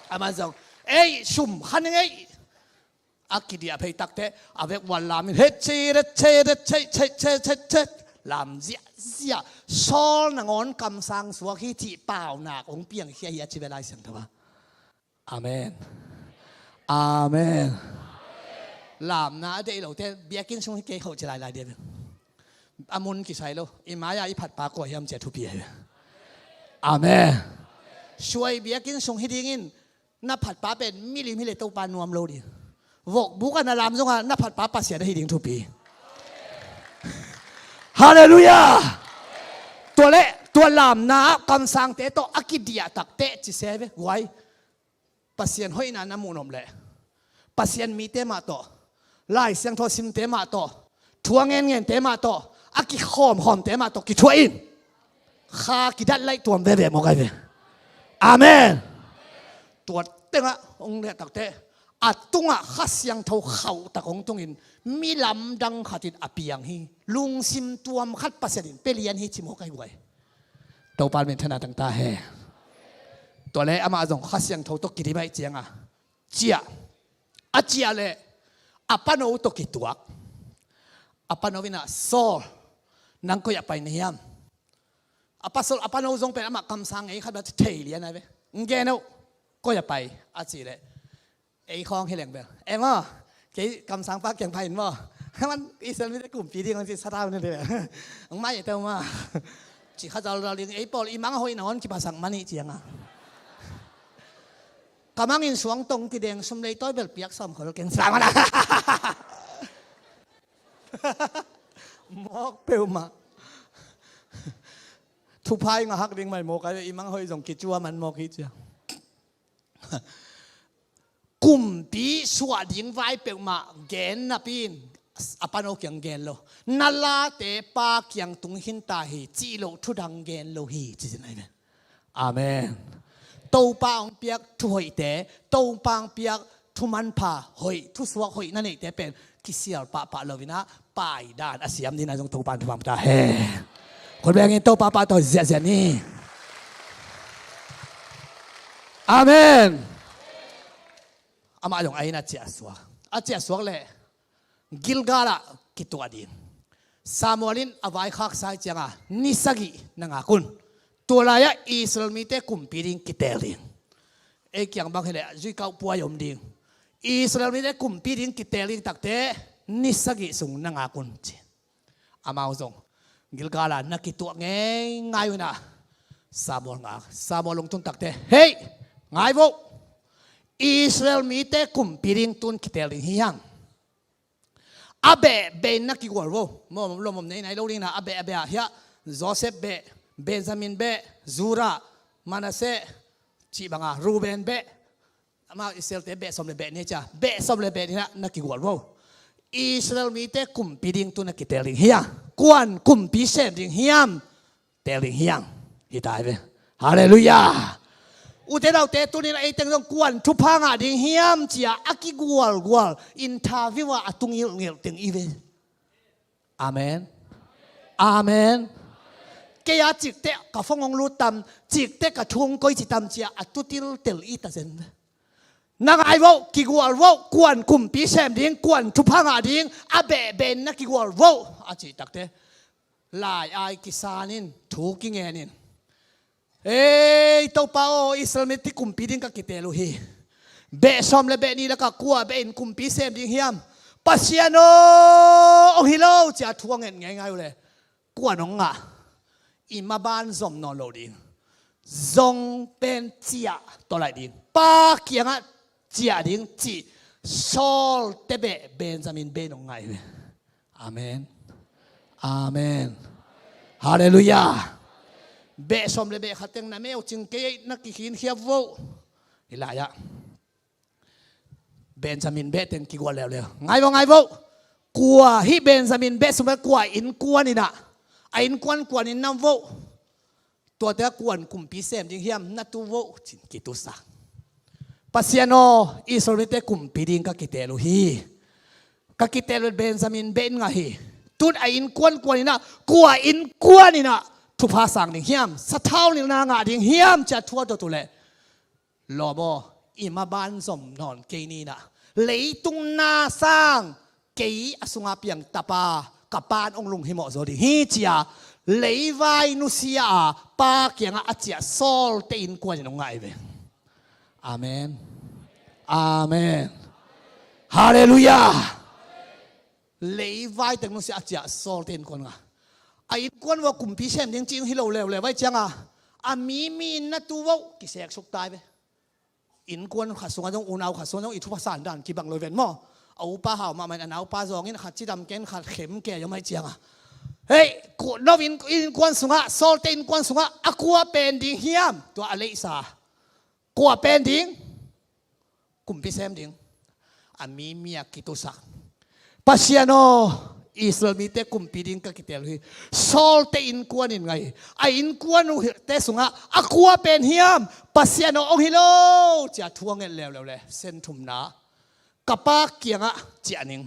Aman zong ei sum khan ing ei. A kidiah phei tak teh a vek wan lam in het cei ret cei ret cei cei cei cei cei lam ziahziah. Saul nangawn kamsang suak hi cih paunak ong piangkhia hi a ci ve Lai Siangtho a. Amen. Amen. Lamna a deih lote biakinn sung hi kei hoh ci lailai dia ve. A mun kisai lo i mai-a i phatpa kua hiam cia thupi ahi ve. Amen. Suai biakinn sung hi dingin na phatpa pen milim hi le Topa nuam lo ding. Vokbuk a na lam zonga na phatpa Pasian ahi ding thupi. Halleluiah. Tua le tua lamna ah kamsangte tawh a kidiah tak teh ci se ve guai. Pasian hoihna na muh nop leh Pasian mite mah tawh, Lai Siangtho simte mah tawh, thu a ngenngente mah tawh, a kikhawmkhawmte mah tawh kithuah in. Kha kidat laih tuam veve maw kai ve. Amen. Tua tengah hong liah tak teh a tungah Kha Siangtho khauh tak hong tungin mi lamdang khatin a piang hi. Lungsim tuam khat Pasian in pia lian hi ci maw kai guai. Topa min thana tang ta he. Tua le amah zong Kha Siangtho tawh kidim aih cianga ciah, a ciah le a pano tawh kituak. A pano ina Saul nang koi a pai na hiam? A pasal a pano zong pen amah kamsang ngei khat bel thei lian a ve. Ngen uh koi a pai a ci le ei khawng hi leng bel e maw, kei kamsangpa kiang pai in maw, Hei man, Israel mite kumpi ding ang ci sa tau na de. Ang mai tau ma. Ci kha zal zal ding, ei pawl i mang hoih na hon kiphasak man hi ciang a. Ka mangin suang tong kideng sum lei tawi bel piak sawm khol keng sa man a. Mawk peuhmah. Thupha i ngah hak ding mai mawk a, i mang hoih zong kicua man mawk hi cia. Kumpi suah ding vai peuhmah gen napi in a pano kiang gen lo. Na late Pa kiang tung khin ta hi cih loh thudang gen lo hi ci zen ahi ve. Amen. Topa hong piak thuhoihte, Topa hong piak thumanpha hoih, thusuak hoih na neihte pen kisial pahpah lo in ah paidan a siam ding in ah zong Topa in thupha hong pia ta hen. Khut bengin Topa pahtawi ziahziah ni. Amen. Amah zong a inn a ciahsuak, a ciahsuak leh Gilgal ah kituah ding. Samuel in a vaikhaksa hi ciang a ni sagih na ngak un. Tua lai-ah Israel mite kumpi ding kiteel ding. Ei kiang bang hileh zuikauh puai om ding. Israel mite kumpi ding kiteel ding takte ni sagih sung na ngak un ci. Amau zong Gilgal ah na kituah ngeingai un ah Samuel ngak. Samuel lungtun takte, hei, ngai vo. Israel mite kumpi ding tun kiteel ding hi hang. A beh beh in na kigual vo. Mawh lomom nei nai lo ding in ah a beh a beh ah hiah Joseph beh, Benjamin beh, Judah, Manasseh, cih bang a Reuben beh. Amau Israelte beh sawm le beh ni cia, beh sawm le beh ni na, na kigual vo. Israel mite kumpi ding tun na kiteel ding hi a, kuan kumpi sem ding hiam? Teel ding hi hang. Hi ta hi ve. Halleluiah. Ute naute, tuni-in ei teng zong kuan thupha ngah ding hiam ci-a a kigualgual interview ah a tung ngilhngilh teng i ve. Amen. Amen. Kei a cikte ka phone hong lut tam, cikte ka thu hong koih ci tam ci-a a tu tiltel i ta zen ve. Na ngai vo, kigual vo, kuan kumpi sem ding, kuan thupha ngah ding a behbeh in na kigual vo a cih takte lai-ai kisan in thu kingen in, ei Topa aw, Israel mite kumpi ding ka kiteel uh hi. Beh sawm le beh nih lakah kua beh in kumpi sem ding hiam? Pasian aw, hong hi lo ci-a thu a nget ngeingai uh leh kuan hong ngah? I maban zom nawn lo ding. Zong pen ciah tawh laih ding. Pa kiangah ciah ding cih Saul te beh, Benjamin beh in hong ngah hi ve. Amen. Amen. Halleluiah. Beh sawm le beh khat teng na meucing kei, na kikhinkhiat vo. Hi lai-ah Benjamin beh teng kigual leuleu. Ngai vo, ngai vo. Kua hih Benjamin beh sungah kua innkuan in ah, a innkuan kuan in nam vo? Tuate ah kuan kumpi sem ding hiam na tu vo? Ci-in kitusak. Pasian aw, Israel mite kumpi ding ka kiteel uh hi. Ka kiteel uh leh Benjamin beh in ngah hi. Tu-in a innkuan kuan in ah, kua innkuan in ah thupha sang ding hiam? Sathau nilhna ngah ding hiam ci-a thu a dot uh leh, lawm aw, i maban zom nawn kei ni in ah, leitung na sang kei a sungah piang tapa ka pa'n hong lunghimawh zaw ding hi ci-a leivai nusia a Pa kiangah a ciah Saul te innkuan in hong ngah hi ve. Amen. Amen. Halleluiah. Leivai teng nusia a ciah Saul te innkuan ngah. A innkuan uh a kumpi sem ding cih hi lo leuleu vai ciang a, a mi mi in na tu vo, kiseksuk ta hi ve. Innkuan khat sungah zong, unau khat sungah zong i thupha san dan kibang lo ven maw? A upa hau mahmah in a naupa zawng in, khat cidam ken, khat khem ke, zong mai ciang a, hei, no innkuan sungah, Saul te innkuan sungah a kua pen ding hiam? Tua a leihsa kua pen ding? Kumpi sem ding. A mi mi a kitusak. Pasian aw, Israel mite kumpi ding ka kiteel uh hi. Saul te innkuan in ngah hi. A innkuan uh te sungah a kua pen hiam? Pasian aw, hong hi lo ci-a thu a nget leuleu leh, sen thumna, ka Pa kiangah ciah ning.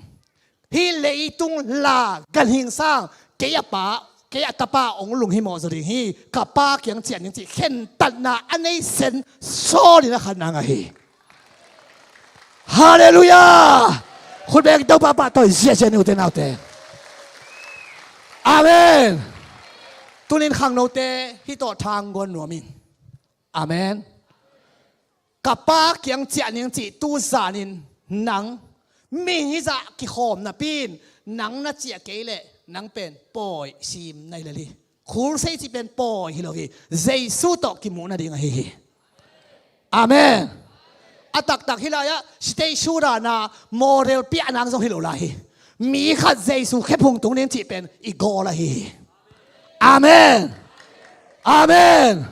Hih leitung la ganhing sang kei a pa, kei a tapa hong lunghimawh zaw ding hi. Ka Pa kiang ciah ning cih khentatna a nei sen Saul in a khatna ngah hi. Halleluiah. Khut beng Topa pahtawi ziahziah ni, ute naute. Amen. Tuni-in khangnote hih tawh thangguan nuam ing. Amen. Ka Pa kiang ciah ning cih tu zanin nang Mi hizah kikhawm napi in nang na ciah kei leh nang pen pawi sim nai lel hi. Khulsei cih pen pawi hi lo hi. Jesu tawh kimuh nading ahi hi. Amen. A taktak hih lai-ah stage sudana model piah nang zong hi lo lai hi. Mi khat Jesu khephung tung ding cih pen i gawl ahi hi. Amen. Amen.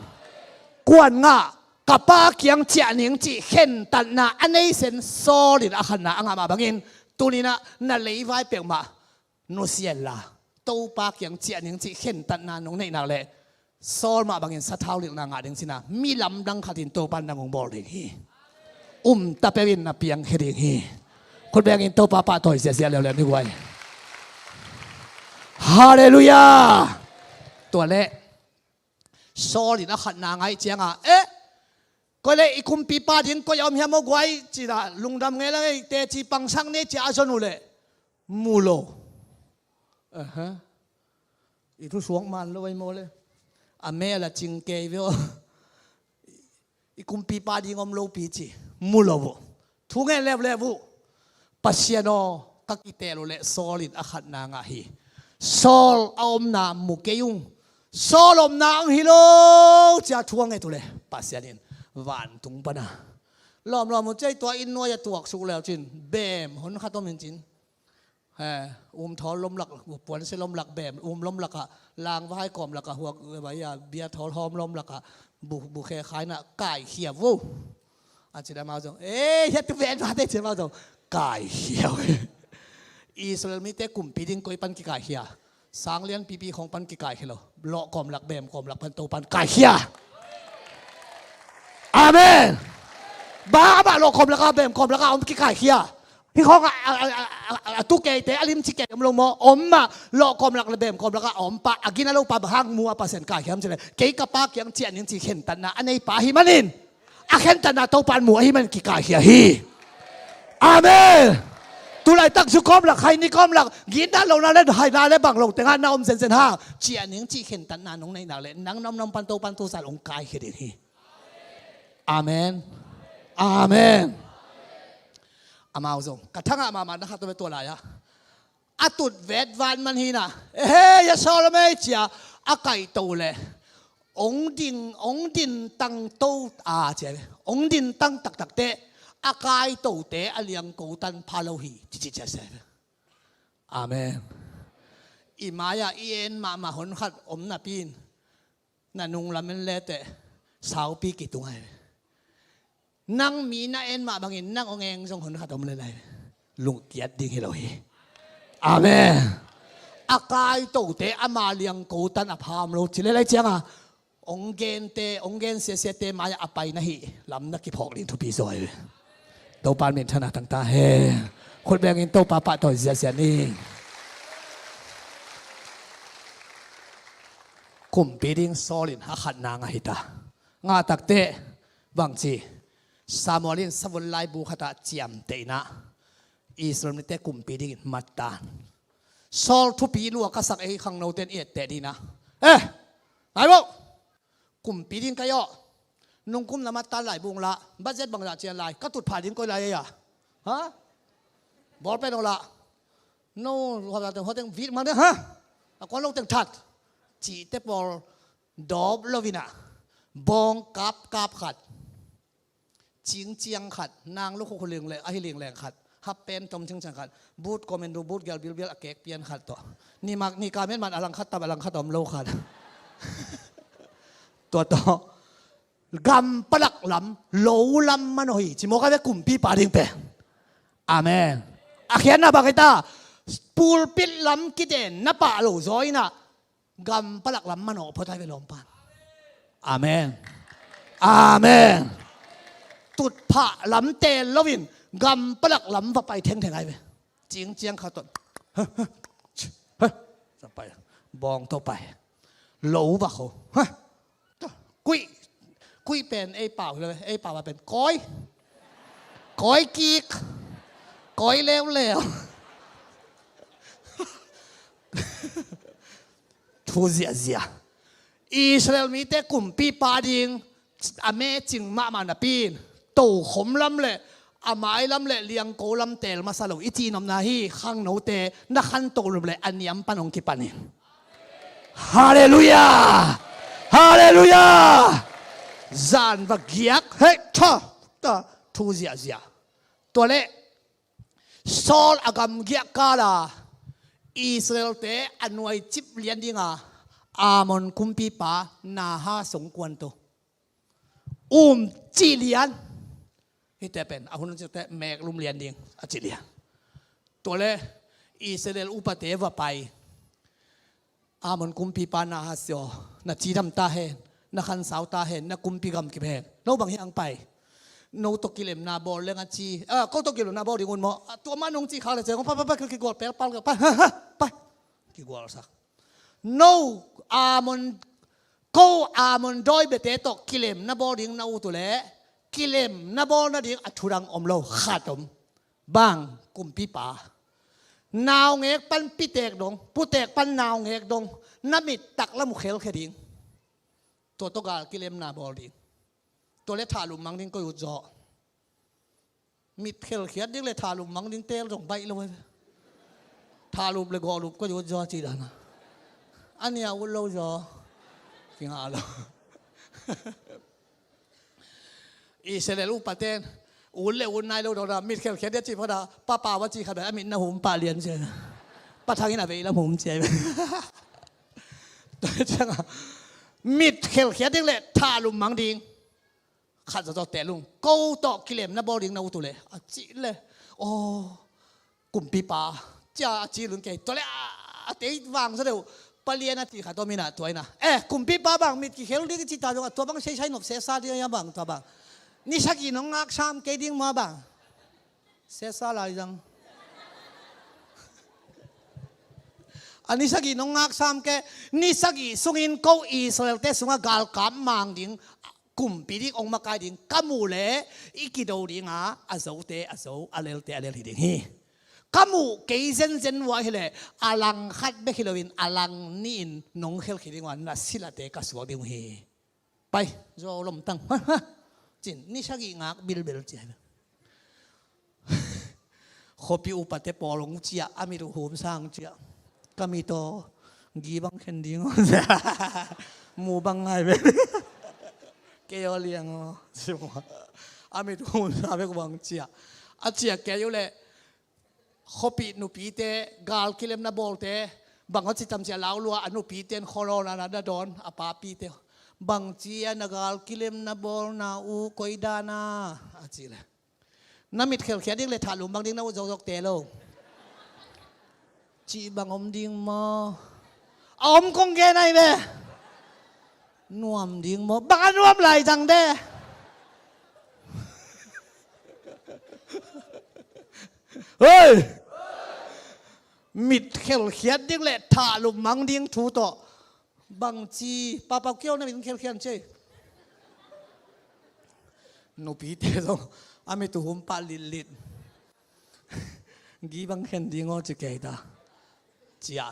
Kuan ngah, ka pa kiang ciah ning cih khentatna a nei sen Saul in a khatna a ngah mah bangin tuninah na leivai peuhmah nusia inla, Topa kiang ciah ning cih khentatna nong neih nak leh Saul mah bangin sathau lilhna ngah ding cina mi lamdang khatin Topa in nang hong bawl ding hi. Umta peuh in na piangkhia ding hi. Khut bengin Topa pahtawi ziahziah leuleu ni guai. Halleluiah. Tua leh Saul in a khatna ngaih cianga, eh, koi le i kumpipa ding koi a om hiam aw guai, cina lungdam ngei la ngei, teci pangsak ni cia a zon uh leh mu lo. Aha. I thu suak man lo ai maw le. A mel a cing kei veo. I kumpipa ding om lopi ci. Mu lo uh. Thu ngen leuleu uh. Pasian aw, ka kitel uh leh Saul in a khatna ngah hi. Saul a omna mu kei ung. Saul omna ang hi lo cia thu a nget uh leh Pasian in vantung pana lawmlawm uh cia i tua inn nuai a tuaksuk leu cin beem hon khat om in cin. He, um thawl lomlak, puanse lomlak, beem um lomlakah, langvahai kawmlakah, huak, eh, bia thawl hawm lomlakah, bu, bu khe khaina kaikhia vo. A cin amau zong, eh, hiatu ven vate cin amau zong kaikhia vo. Israel mite kumpi ding koi pan kikaikhia? Sanglian pipi khong pan kikaikhia lo. Lawh kawmlak, beem kawmlak pan Topan kaikhia. Amen. Bang a bah lawh kawmlakah, beem kawmlakah om kikaikhia? Hih khawng a, a, a, a, a tu keite, a limci kei om lo maw? Om mah, lawh kawmlak le beem kawmlakah a om pa, a gina lo pa bang hang mu a Pasian kaikhiam cileh, kei ka pa kiang ciah ning ci khentatna a nei pa hi manin, a khentatna Topan mu ahi manin kikaikhia hi. Amen. Tulaitak zu kawmlak, haini kawmlak, gina lo na le, haina le bang lo tengah na om zenzen hang, ciah ning ci khentatna nong neih nak leh, nang na om na om pan Topan tusan hong kaikhia ding hi. Amen. Amen. Amau zong ka thangah mahmah na khat tua lai-ah a tut vet van man hina, eh, ya Saul a mei cia a kaihto leh ong ding, ong din tang to a cia, ong din tang taktak teh a kaihtote a liangko tan pha lo hi, cici cia sia. Amen. I mai-ah i en mahmah hon khat om napi in na nunglam en leteh saupi kitung ai. Nang mi na en mah bangin nang ong eng zong hon khat om le lai. Lungkiat ding hi lo hi. Amen. A kaihtote ama liangko tan a pha om lo ci le lai cianga ong gente, ong gen siasiate mai-ah a pai na hih lam na kiphawk ding thupi zaw hi. Topa min thana tangta he. Khut bengin Topa pahtawi ziahziah ni. Kumpi ding Saul in a khatna ngah hita. Ngah takteh bangci, Samuel in savun laibu khatah ciamteh inah Israel mite kumpi dingin mattan. Saul thupi lua ka sak ei khangnote in i etteh dinah, eh, nai bo, kumpi ding kai aw. Nungkum na mattan laibu ong lah, budget bangzah cian lai, ka tutphah ding koi lai ei a? Ha? Bawlpen ong lah. No, huateng vit mang ding ha? A kuan lo teng that. Cihte pawl dawp loinah bawng kapkap khat, cingciang khat, nang lukhukhu lingleng, ahi lingleng khat, happen tom cingciang khat, but commando but gel bilbial a kek pian khat tawh, nimak nika menman a langkhat tap a langkhat om lo khat. Tua tawh gam palak lam, lo lam manawh hi ci mawk a ve kumpipa ding pen. Amen. A khiatna bang hita, pulpit lam kiten na pah lo zaw inah gam palak lam manawh phot ai ve lawmpan. Amen. Amen. Tutphah lam teel loin gam palak lam va pai thengtheng ai ve. Cingciang khat tawh, ha, ha, ha, pai, bawng tawh pai. Lo va kho. Ha. Kuih, kuih pen ei pau hi lo, ei pau a pen koi. Koi kik. Koi leuleu. Thu ziahziah. Israel mite kumpipa ding a mecing mahmah napi in tokhom lam le a mailam le liangko lam teel masa lo i cihnopna hi. Khangnote na khantoh nop le a niam pan hong kipan in. Halleluiah! Halleluiah! Zan va giak hei tha ta thu ziahziah. Tua leh Saul a gamgiah kala Israelte a nuaicip lian dinga Ammon kumpipa Nahas hong kuanto. Um cih lian. Hihte pen a hun ciangte meeklum lian ding a cih lian. Tua leh Israel upate va pai. Ammon kumpipa Nahas aw, na cidam ta hen, na khansau ta hen, na kumpi gamkip hen. No bang hiang pai? No tawh kilemna bawl leng a ci. Ah, ko tawh kilemna bawl ding un maw? Ah, tua mah nong cih khak leh ciang pai pai pai kigual pelpal ka pai. Ha, ha, pai. Kigualsak. No Ammon, ko Ammon dawi biate tawh kilemna bawl ding na ut uh leh kilemna bawl nading a thudang om lo, khat om. Bang? Kumpipa. Naungek pan pitek dong, putek pan naungek dong, na mit taklam uh khelkhia ding. Tua tawh gal kilemna bawl ding. Tua leh thahlum mang ding koi ut zaw? Mit khelkhiat ding le thahlum mang ding teel zong baih lo hi. Thahlum le gawhlup koi ut zaw ci dan a. A nia ut lo zaw. Kingah lo. Israel upaten ut le ut nai lo dong na, mit khelkhiat ding a ci pha na, papa va ci khat bel a mit na hum pah lian cia. Pa Thang in a vei lam hum cia. Tua ciang a mit khelkhiat ding le thahlum mang ding. Khat zawzaw teel ung, ko tawh kilemna bawl ding na ut uh leh a cih leh, aw, kumpipa, cia a ci lun kei. Tua leh a, a tei vang zaw deuh, palian a ci khat om in a tua in a, eh, kumpipa bang mit kikhel ding ci ta zong a tua bang seisai nop sesa ding a bang tua bang. Ni sagih nong ngak sam kei ding maw bang? Sesa lai zang. A ni sagih nong ngak sam kei, ni sagih sungin ko Israelte sungah galkap mang ding, kumpi ding, ong makai ding ka muh leh i kido ding a, a zote a zo, a lelte a lel hi ding hi. Ka muh kei zenzen uh ahi leh a lang khat bek hi loin a lang nih in nong khelkhia ding uh a, na silate ka suak ding uh hi. Pai, zo lomtang. Cin, ni sagih ngak bilbil cia. Khuapi upate pawl hong cia, a mit uh hum sang cia. Ka mit aw, gi bang khen ding aw. Mu bang ngai ve. Kei aw liang aw. A mit uh hum sa bek bang cia. A cia kei uh leh khuapi nupite, gal kilemna bawlte, bang aw ci tam cia lau lua, a nupite in khualawna na dawn, a papite. Bang cia na gal kilemna bawlna uh koi dan a, a ci leh. Na mit khelkhiat ding le thahlum mang ding na ut zokzok te lo. Cih bang om ding maw? A om kong gen ai ve. Nuam ding maw? Bang a nuam lai zang de. Hei! Mit khelkhiat ding le thahlum mang ding thu tawh. Bangci, papau kiau na min khelkhian cei. Nupite zong a mit uh hum pah litlit. Gi bang khen ding aw ci kei ta. Cia.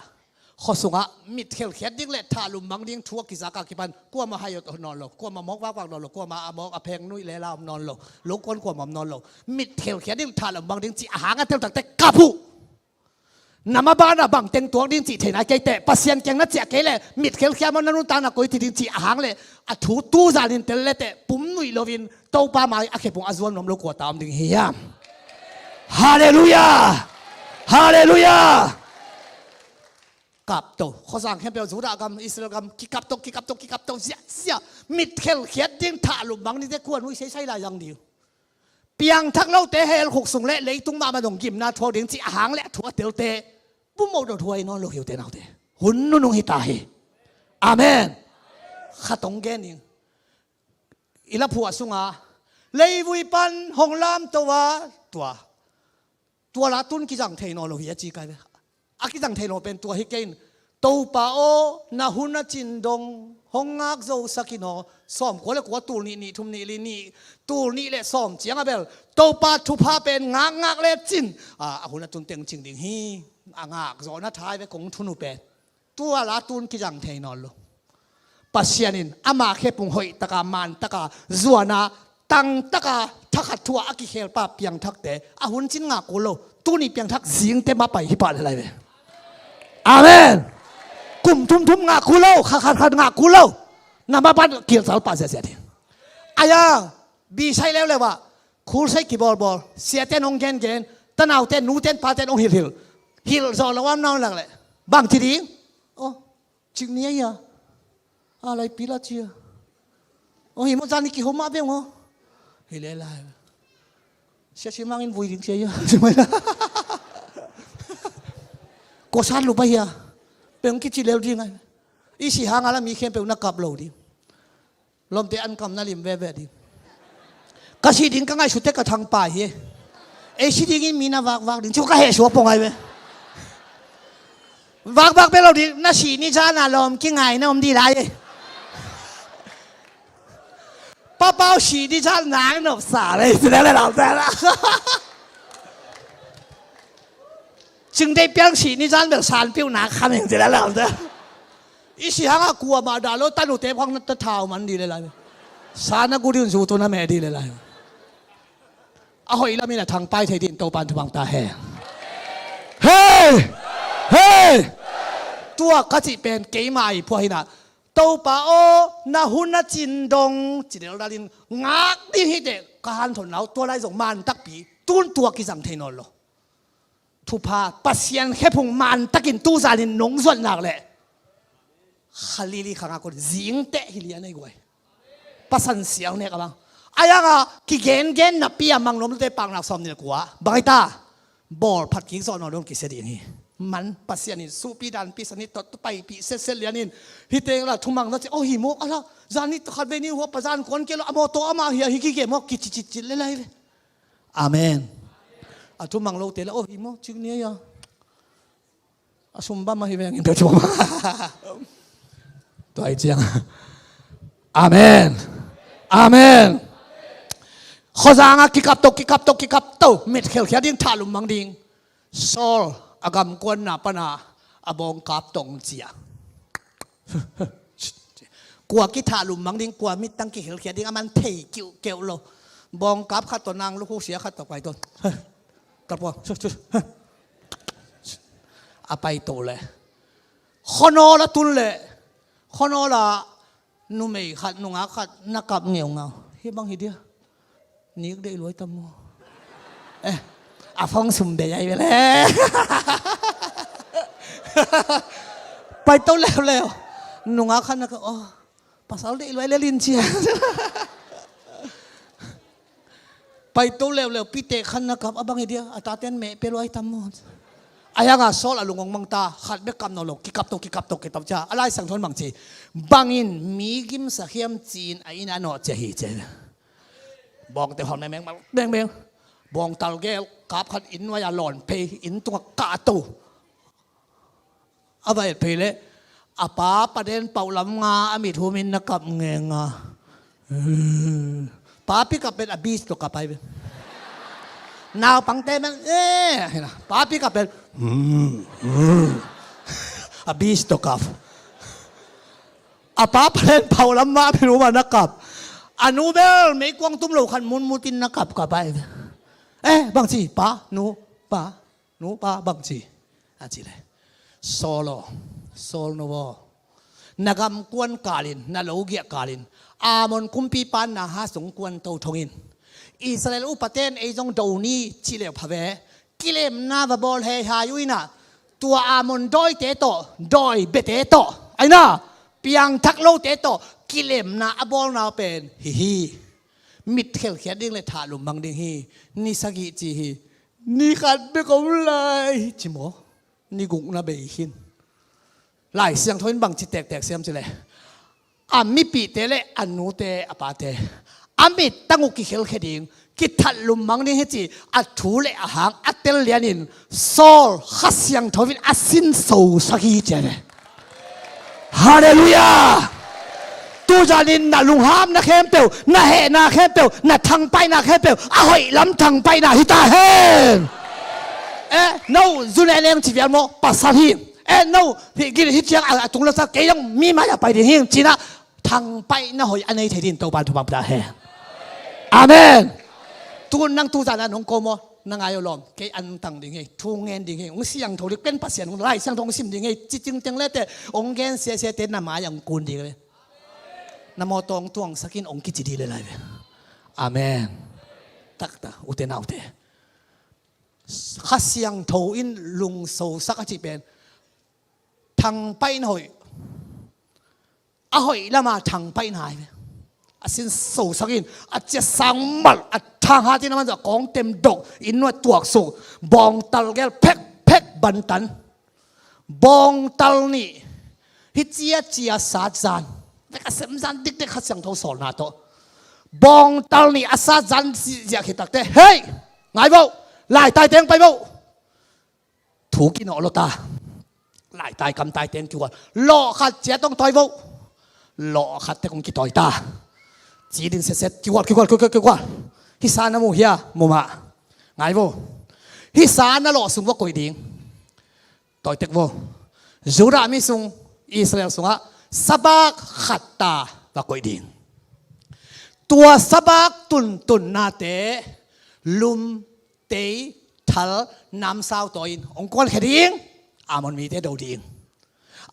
Khua sungah mit khelkhiat ding le thahlum mang ding thu a kizak a kipan. Kuamah hai awt nawn lo. Kuamah mawk vakvak nawn lo. Kuamah a mawk a pheng nuih le la om nawn lo. Lokuan kuamah om nawn lo. Mit khelkhiat ding thahlum mang ding ci a hang a teltakte kap uh. Nam a banah bang teng tuak ding cih theihna kei teh, Pasian kiang na ciah kei leh, mit khelkhia maw na nuntakna koi ci ding cih a hang leh, a thu tu zanin tel le teh, pum nuih loin Topa mai a khepung a zuan nuam lo kua ta om ding hiam? Halleluiah! Halleluiah! Kapto, khuasang khempeuh Judah gam, Israel gam, kikapto, kikapto, kikapto, ziahziah, mit khelkhiat ding thahlum mang dingte kua nuih seisai lai zang ding. Piangthak lote hell khuk sung le leitung mahmah dong gimna thuak ding cih a hang le a thu a telte pummo dong thuai nawn lo hi ute naute. Hun nunung hi ta hi. Amen. Khat hong gen ning. I laphuah sunga leivui pan hong lamto a tua, tua la tun kizang thei nawn lo hi a ci kai ve. A kizang thei lo pen tua hi kei in, Topa aw, na hun a cin dong hong ngak zosak in aw. Sawm kua le kua, tul nih, nih thum, nih li, nih, tul nih le sawm ciang a bel Topa thupha pen ngakngak le cin a, a hun a tun teng cing ding hi. A ngak zawhna thai ve kong thunu pen. Tua la tun kizang thei nawn lo. Pasian in ama khepung hoih taka, man taka, zuana tangtaka thakhat thu-a a kikhelpa piangthakte a hun cin ngah kul lo. Tuni piangthak zingte mah pai hi pah le lai ve. Amen. Kum thumthum ngah kul lo, kha khatkhat ngah kul lo. Na mah pan kilsal pah ziahziah ding. Aya, bisai leuleu ah, khulsai kibawlbawl, siaten hong gengen, tanauten nuten paten hong hilhhilh. Hilh zawh lo am na hong lak leh bang ci ding? Oh, cik ni aia. A laipi la cia. Oh, hi maw, zan ni kihom mah beng maw? Hi le lai. Sia si mangin vui ding cia ia. Ko san lupa hia. Peng kici leu ding ai. I si hang a la mi khempeuh na kap lo ding. Lomte an kam na lim veve ding. Ka si ding ka ngaihsut te ka thangpai hi. Ei si dingin mi na vakvak ding. Cu ka heh suak pong ai ve. Vakvak bek lo ding. Na si ni zan a lawm kingai na om ding lai e. Papau si ni zan nang nop sa le. Si le le lau te la. Cingdei piang si ni zan bel san piu nak khan ing ci le lau te. I si hang a kuamah dah lo, tanute phang na ta thau man ding le lai. Sa na gu ding, zu tu na meh ding le lai. A hoih lamin a thangpai thei ding Topan thupang ta hen. Hei! Hei! Tua ka cih pen keimah a i phuah hi na. Topa aw, na hun a cin dong ci deldalin ngak ding hi teh ka hanthon lau, tua lai zong man takpi tun tua kizang thei nawn lo. Thupha Pasian khephung man takin tuzanin nong zuat nak leh kha lili kha ngak un, zingteh hi lian ei guai. Pasan siang nek a bang. A yanga kigengen napi a mang nuam lute paknak sawm nih le kua bang hi ta. Bawl phat kik zawh nawn dong kisia ding hi. Man Pasian in suhpi danpi sani tot paipih setset lianin hi teng la thumang na ci, oh hi maw, ala zan ni khat vei ni hua pa zan kuan kei lo, a mawtaw amah hi a hi kike maw, kicicicit le lai ve. Amen. A thumang lote la, oh hi maw, cik ni a ia. A sum bam ahi veng in peuh thum. Tua ahi ciang. Amen. Amen. Khuazang a kikap to, kikap to, kikap to. Mit khelkhia ding, thahlum mang ding. Saul a gamkuanna pana a bawngkap tong cia. Kua kithahlum mang ding, kua mittang kikhelkhia ding, a man thei kiuhkeuh lo. Bawngkap khat tawh nang lukhu sia khat tawh pai tawh. Kalpua. A pai to le. Khuanawl a tun le. Khuanawl a numei khat, nungak khat na kap ngeungau. Hi bang hi dia. Nik deih luai tam maw. Eh, a phone sum bei ai vele. Pai to leuleu. Nungak khat na kap, oh, pasal deih luai le lin cia. Pai to leuleu, pite khan na kap a bang hi dia, a taten meh pe luai tam maw. A yanga Saul a lungong mang ta, khat bek kap nawn lo, kikap to, kikap to, kikap to cia. A Lai Siangtho in bang ci. Bangin mi gimsa hiam ci-in a inn a nawh cia hi cia. Bawngte hon mengbeng, mengbeng. Bawngtal gel, kap khat inn nuai a lawn phei, inn tungah kah to. A va et phei leh a pa paden pauh lam nga a mit humin na kap ngenga. Papi kap pen a bis to kap ai ve. Naupangte men eh, papi kap pen a bis to kap. A pa paden pauh lam nga a mit huma na kap. A nu bel meikuang tum lo khan munmutin na kap kap ai ve. Eh, bang ci, pa, nu, pa. Nu pa bang ci, a ci le. Saul aw, Saul nu aw, na gamkuan kalin, na logiah kalin, Amon kumpipa Nahas sung kuan to thongin Israel upaten ei zong do ni ci leu pha ve. Kilemna va bawl heihai uh inah, tua Amon dawite tawh, dawi bete tawh, aina piangthak lote tawh kilemna a bawlna pen hi hi. Mit khelkhiat ding le thahlum mang ding hi. Ni sagih ci hi. Ni khat bek om lai ci maw? Ni guk na bei khin. Lai Siangtho in bang ci tektek siam ci le, a mipihte le a nute a pate a mittang uh kikhelkhia ding, kithahlum mang ding hi ci a thu le a hang a tel lianin Saul Kha Siangtho in a sinso sak hi ci a ve. Halleluiah. Tuzanin na lunghamna khempeuh, na hehna khempeuh, na thangpaihna khempeuh a hoih lam thangpaihna hi ta hen. Eh, no zu le leng ci vial maw, pasal hi. Eh, no hi gil hi ciang a tung lo sa kei dong mi mai a pai ding hi cinah thangpaihna hoih a nei thei ding Topan thupha pia ta hen. Amen. Tu nang tu zan a nong ko maw, na ngai uh lawm, kei an tang ding hi, thu ngen ding hi, hong siangtho ding pen Pasian hong, Lai Siangtho hong sim ding hi, ci cingteng lete hong gen siasiate na mai-ah hong kun ding hi. Na mawtaw hong tuangsak in hong kici ding le lai ve. Amen. Taktak ute naute, Kha Siangtho in lungsosak a cih pen thangpaih in hoih, a hoih lama thangpaih in hai ve. A sin sosak in, a ciat sang mal, a thang hat in a man zah kawng tem dok, inn nuai tuaksuk, bawngtal gel phekphek bantan. Bawngtal nih, hi cia cia sat zan, vek a sem zan dikdek Kha Siangtho sawlna tawh. Bawngtal nih a sat zan ziahkhit takte, hei, ngai vo, laitai teng pai vo. Thu kinawh lo ta. Laitai kamtai teng kigual. Lawh khat cia tong tawi vo. Lawh khat tek hong kitawi ta. Ci din setset kigual, kigual, kigual, kigual. Hisa na mu hia, mu mah. Ngai vo. Hisa na lawh sung va koih ding. Tawi tek vo. Judah mi sung, Israel sungah sabak khat ta va koih ding. Tua sabak tuntunnate lum, tei, thal, namsau tawi in hong kuankhia ding. Ammon mite do ding.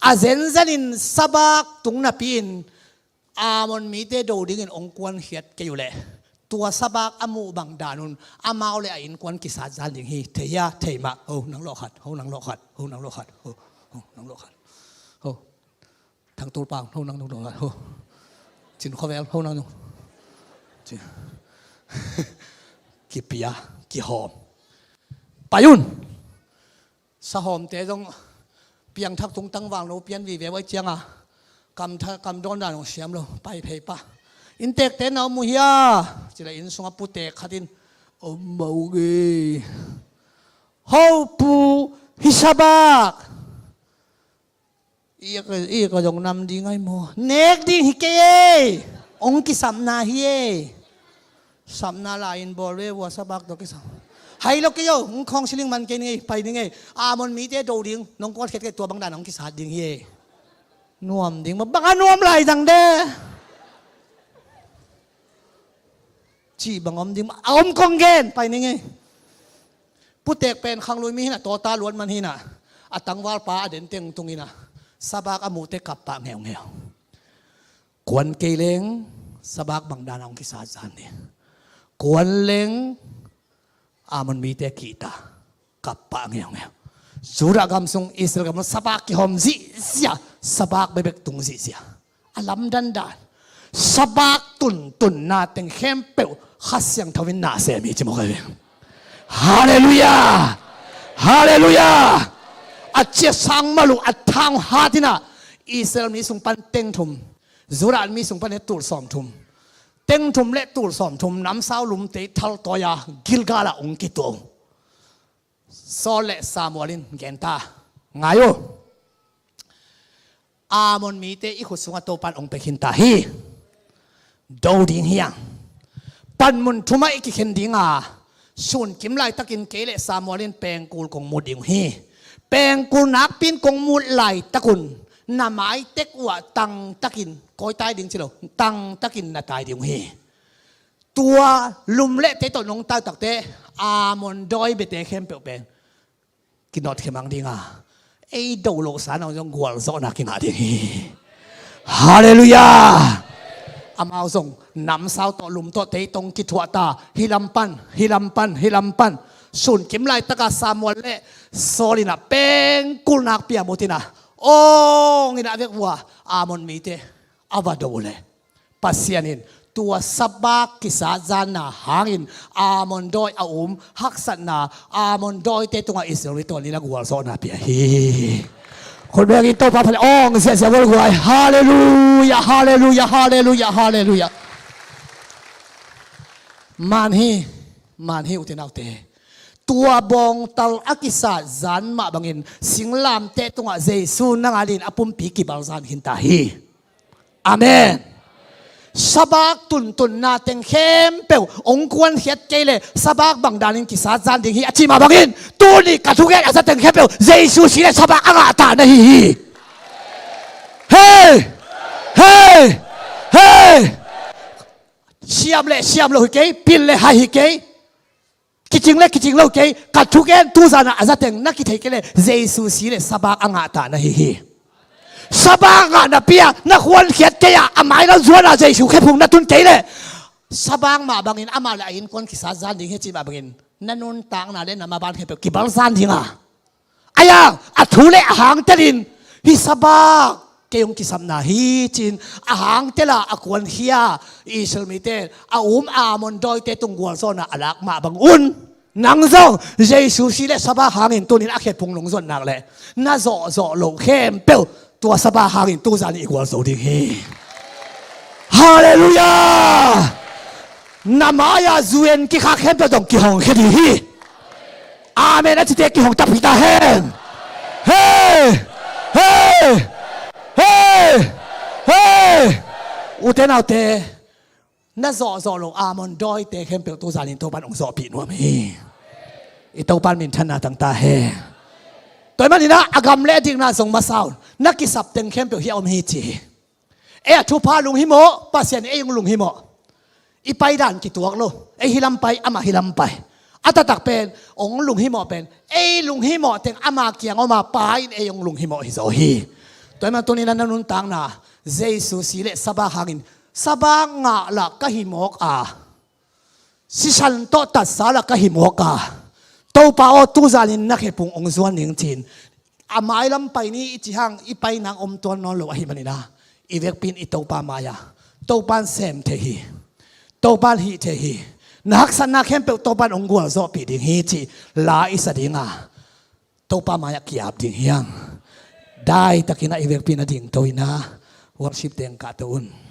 A zenzenin sabak tung napi-in Ammon mite do dingin hong kuankhiat kei uhleh, tua sabak a muh bang danun amau le a innkuan kisat zan ding hi. Thei hia? Thei mah. Ho nang lawh khat, ho nang lawh khat, ho nang lawh khat, ho, ho nang lawh khat, ho. Thang Tulpang, ho nang lawh khat, ho. Cin Khuavel, ho nang lawh. Ci. Kipia, kihawm. Pai un. Sahawmte zong piangthak tung tangval no pian vive vai cianga kam tha, kam dawn dan hong siam lo, pai phei pah. Inntekte na om uh hia? Cila inn sunga putek khat in om mah ung e. Ho pu, hih sabak i ka, i ka zong nam ding ai maw? Nek ding hi kei e. Hong kisapna hi e. Sapna lai-in bawl ve vua, sabak tawh kisam. Hai lo kei o, hong khawng siling man kei ning ei, pai ning ei. Ammon mite do ding, nong kuankhiat kei, tua bang dan hong kisat ding hi ei. Nuam ding mah, bang a nuam lai dang de. Cih bang om ding mah, a om kong gen, pai ning ei. Putek pen khanglui mi hi na, tawta luat man hi na. A tangvalpa a den teng tung hi na. Sabak a muhte kap pah ngeungeu. Kuan kei leng, sabak bang dan a hong kisat zan ding. Kuan leng, Ammon mite kihta, kap pah ngeungeu. Judah gam sung, Israel gam sung, sabak kihawm zihziah, sabak bekbek tung zihziah. A lamdang dan. Sabak tuntunna teng khempeuh Kha Siangtho in na sem hi ci mawk ahi ve. Halleluiah! Halleluiah! A ciat sang mal uh, a thang hat in a, Israel mi sung pan teng thum, Judah mi sung pan tul sawmthum. Teng thum le tul sawmthum namsau lumte thal tawi a Gilgal ah hong kituah uh. Saul le Samuel in gen ta. Ngai uh. Ammon mite i khut sungah Topan hong pia khin ta hi. Do ding hi hang. Panmun thumah i kikhen ding a, sunkim laitakin kei le Samuel in pengkul kong mut ding uh hi. Pengkul nakpi-in kong mut laitakun na maitek uhah tangtakin, kawi tai ding ci lo, tangtakin na tai ding uh hi. Tua lum le tei tawh nong tai takte, Ammon dawi biate khempeuh pen kinawt khia mang ding a, ei do lohsa na zong gualzawhna kingah ding hi. Halleluiah! Amau zong namsau tawh, lum tawh, tei tawh hong kithuah ta, hih lam pan, hih lam pan, hih lam pan. Sunkim laitaka Samuel le Saul in a pengkul nakpi a mut in a, awng in a vek vua, Ammon mite a va do uh leh, Pasian in tua sabak kisat zanna hangin Ammon dawi a um haksatna, Ammon dawite tungah Israel mi tawh ni la gualzawhna pia hi. Khut bengin Topa phat le awng ziahziah gualgual. Halleluiah, halleluiah, halleluiah, halleluiah. Man hi, man hi ute naute. Tua bawngtal a kisat zan mah bangin singlamteh tungah Jesu nang a dingin a pumpi kibalzan khin ta hi. Amen. Sabak tuntunna teng khempeuh hong kuankhiat kei leh sabak bang danin kisat zan ding hi a cih mah bangin, tuni ka thugen a za teng khempeuh Jesu si leh sabak a ngah ta na hi hi. Hei! Hei! Hei! Siam le siam lo hi kei, pil le hai hi kei, kicing le kicing lo kei, ka thugen tuzan ah a zateng na kithei kei le Jesu si le sabak a ngah ta na hi hi. Sabak ngah napi ah na khuankhiat kei ah a mailam zuan ah Jesu khephung na tun kei le sabak mah bangin amah le a innkuan kisat zan ding hi ci mah bangin na nuntakna le na maban khempeuh kibal zan ding a. Aia, a thu le a hangtelin, hi sabak kei hong kisapna hi cin, a hangtela a kuankhia Israel mite a um Ammon dawite tung gualzawhna a lak mah bang un, nang zong Jesu si le sabak hangin tunin a khephung nong zuan nak le na zawhzawh loh khempeuh tua sabak hangin tuzan i gualzo ding hi. Halleluiah. Na mai-ah zuen kikhak khempeuh zong kihongkhia ding hi. Amen a cite kihong takpi ta hen. Hei, hei, hei, hei. Ute naute, na zawhzawh lo Ammon dawite khempeuh tuzanin Topan hong zawhpih nuam hi. I Topan minthanna tang ta hen. Tua ahih manin ah a gam le a dikna zong masa un, na kisap teng khempeuh hiah om hi ci hi. Ei a thupha lunghimawh, Pasian ei hong lunghimawh. I paidan kituak lo, ei hilam pai, amah hilam pai. A taktak pen hong lunghimawh pen ei lunghimawh teng ama kiang om a, Pa in ei hong lunghimawh hi zaw hi. Tua ahih manin tunin na nuntakna Jesu si le sabak hangin, sabak ngah lah ka hi mawk a, sisan tawh tatsa lah ka hi mawk a, Topa aw, tuzanin na khephung hong zuan ning cin, a mailam pai ni i ci hang i pai nang om tuan nawn lo ahih manin ah, i vekpi in i Topa mai-ah Topan sem thei hi. Topan hih thei hi. Na haksatna khempeuh Topan hong gualzawhpih ding hi cih la i sa ding a, Topa mai-ah ki-ap ding hi hang. Daitakin ah i vekpi in a dingto in ah, worship teng kahto un.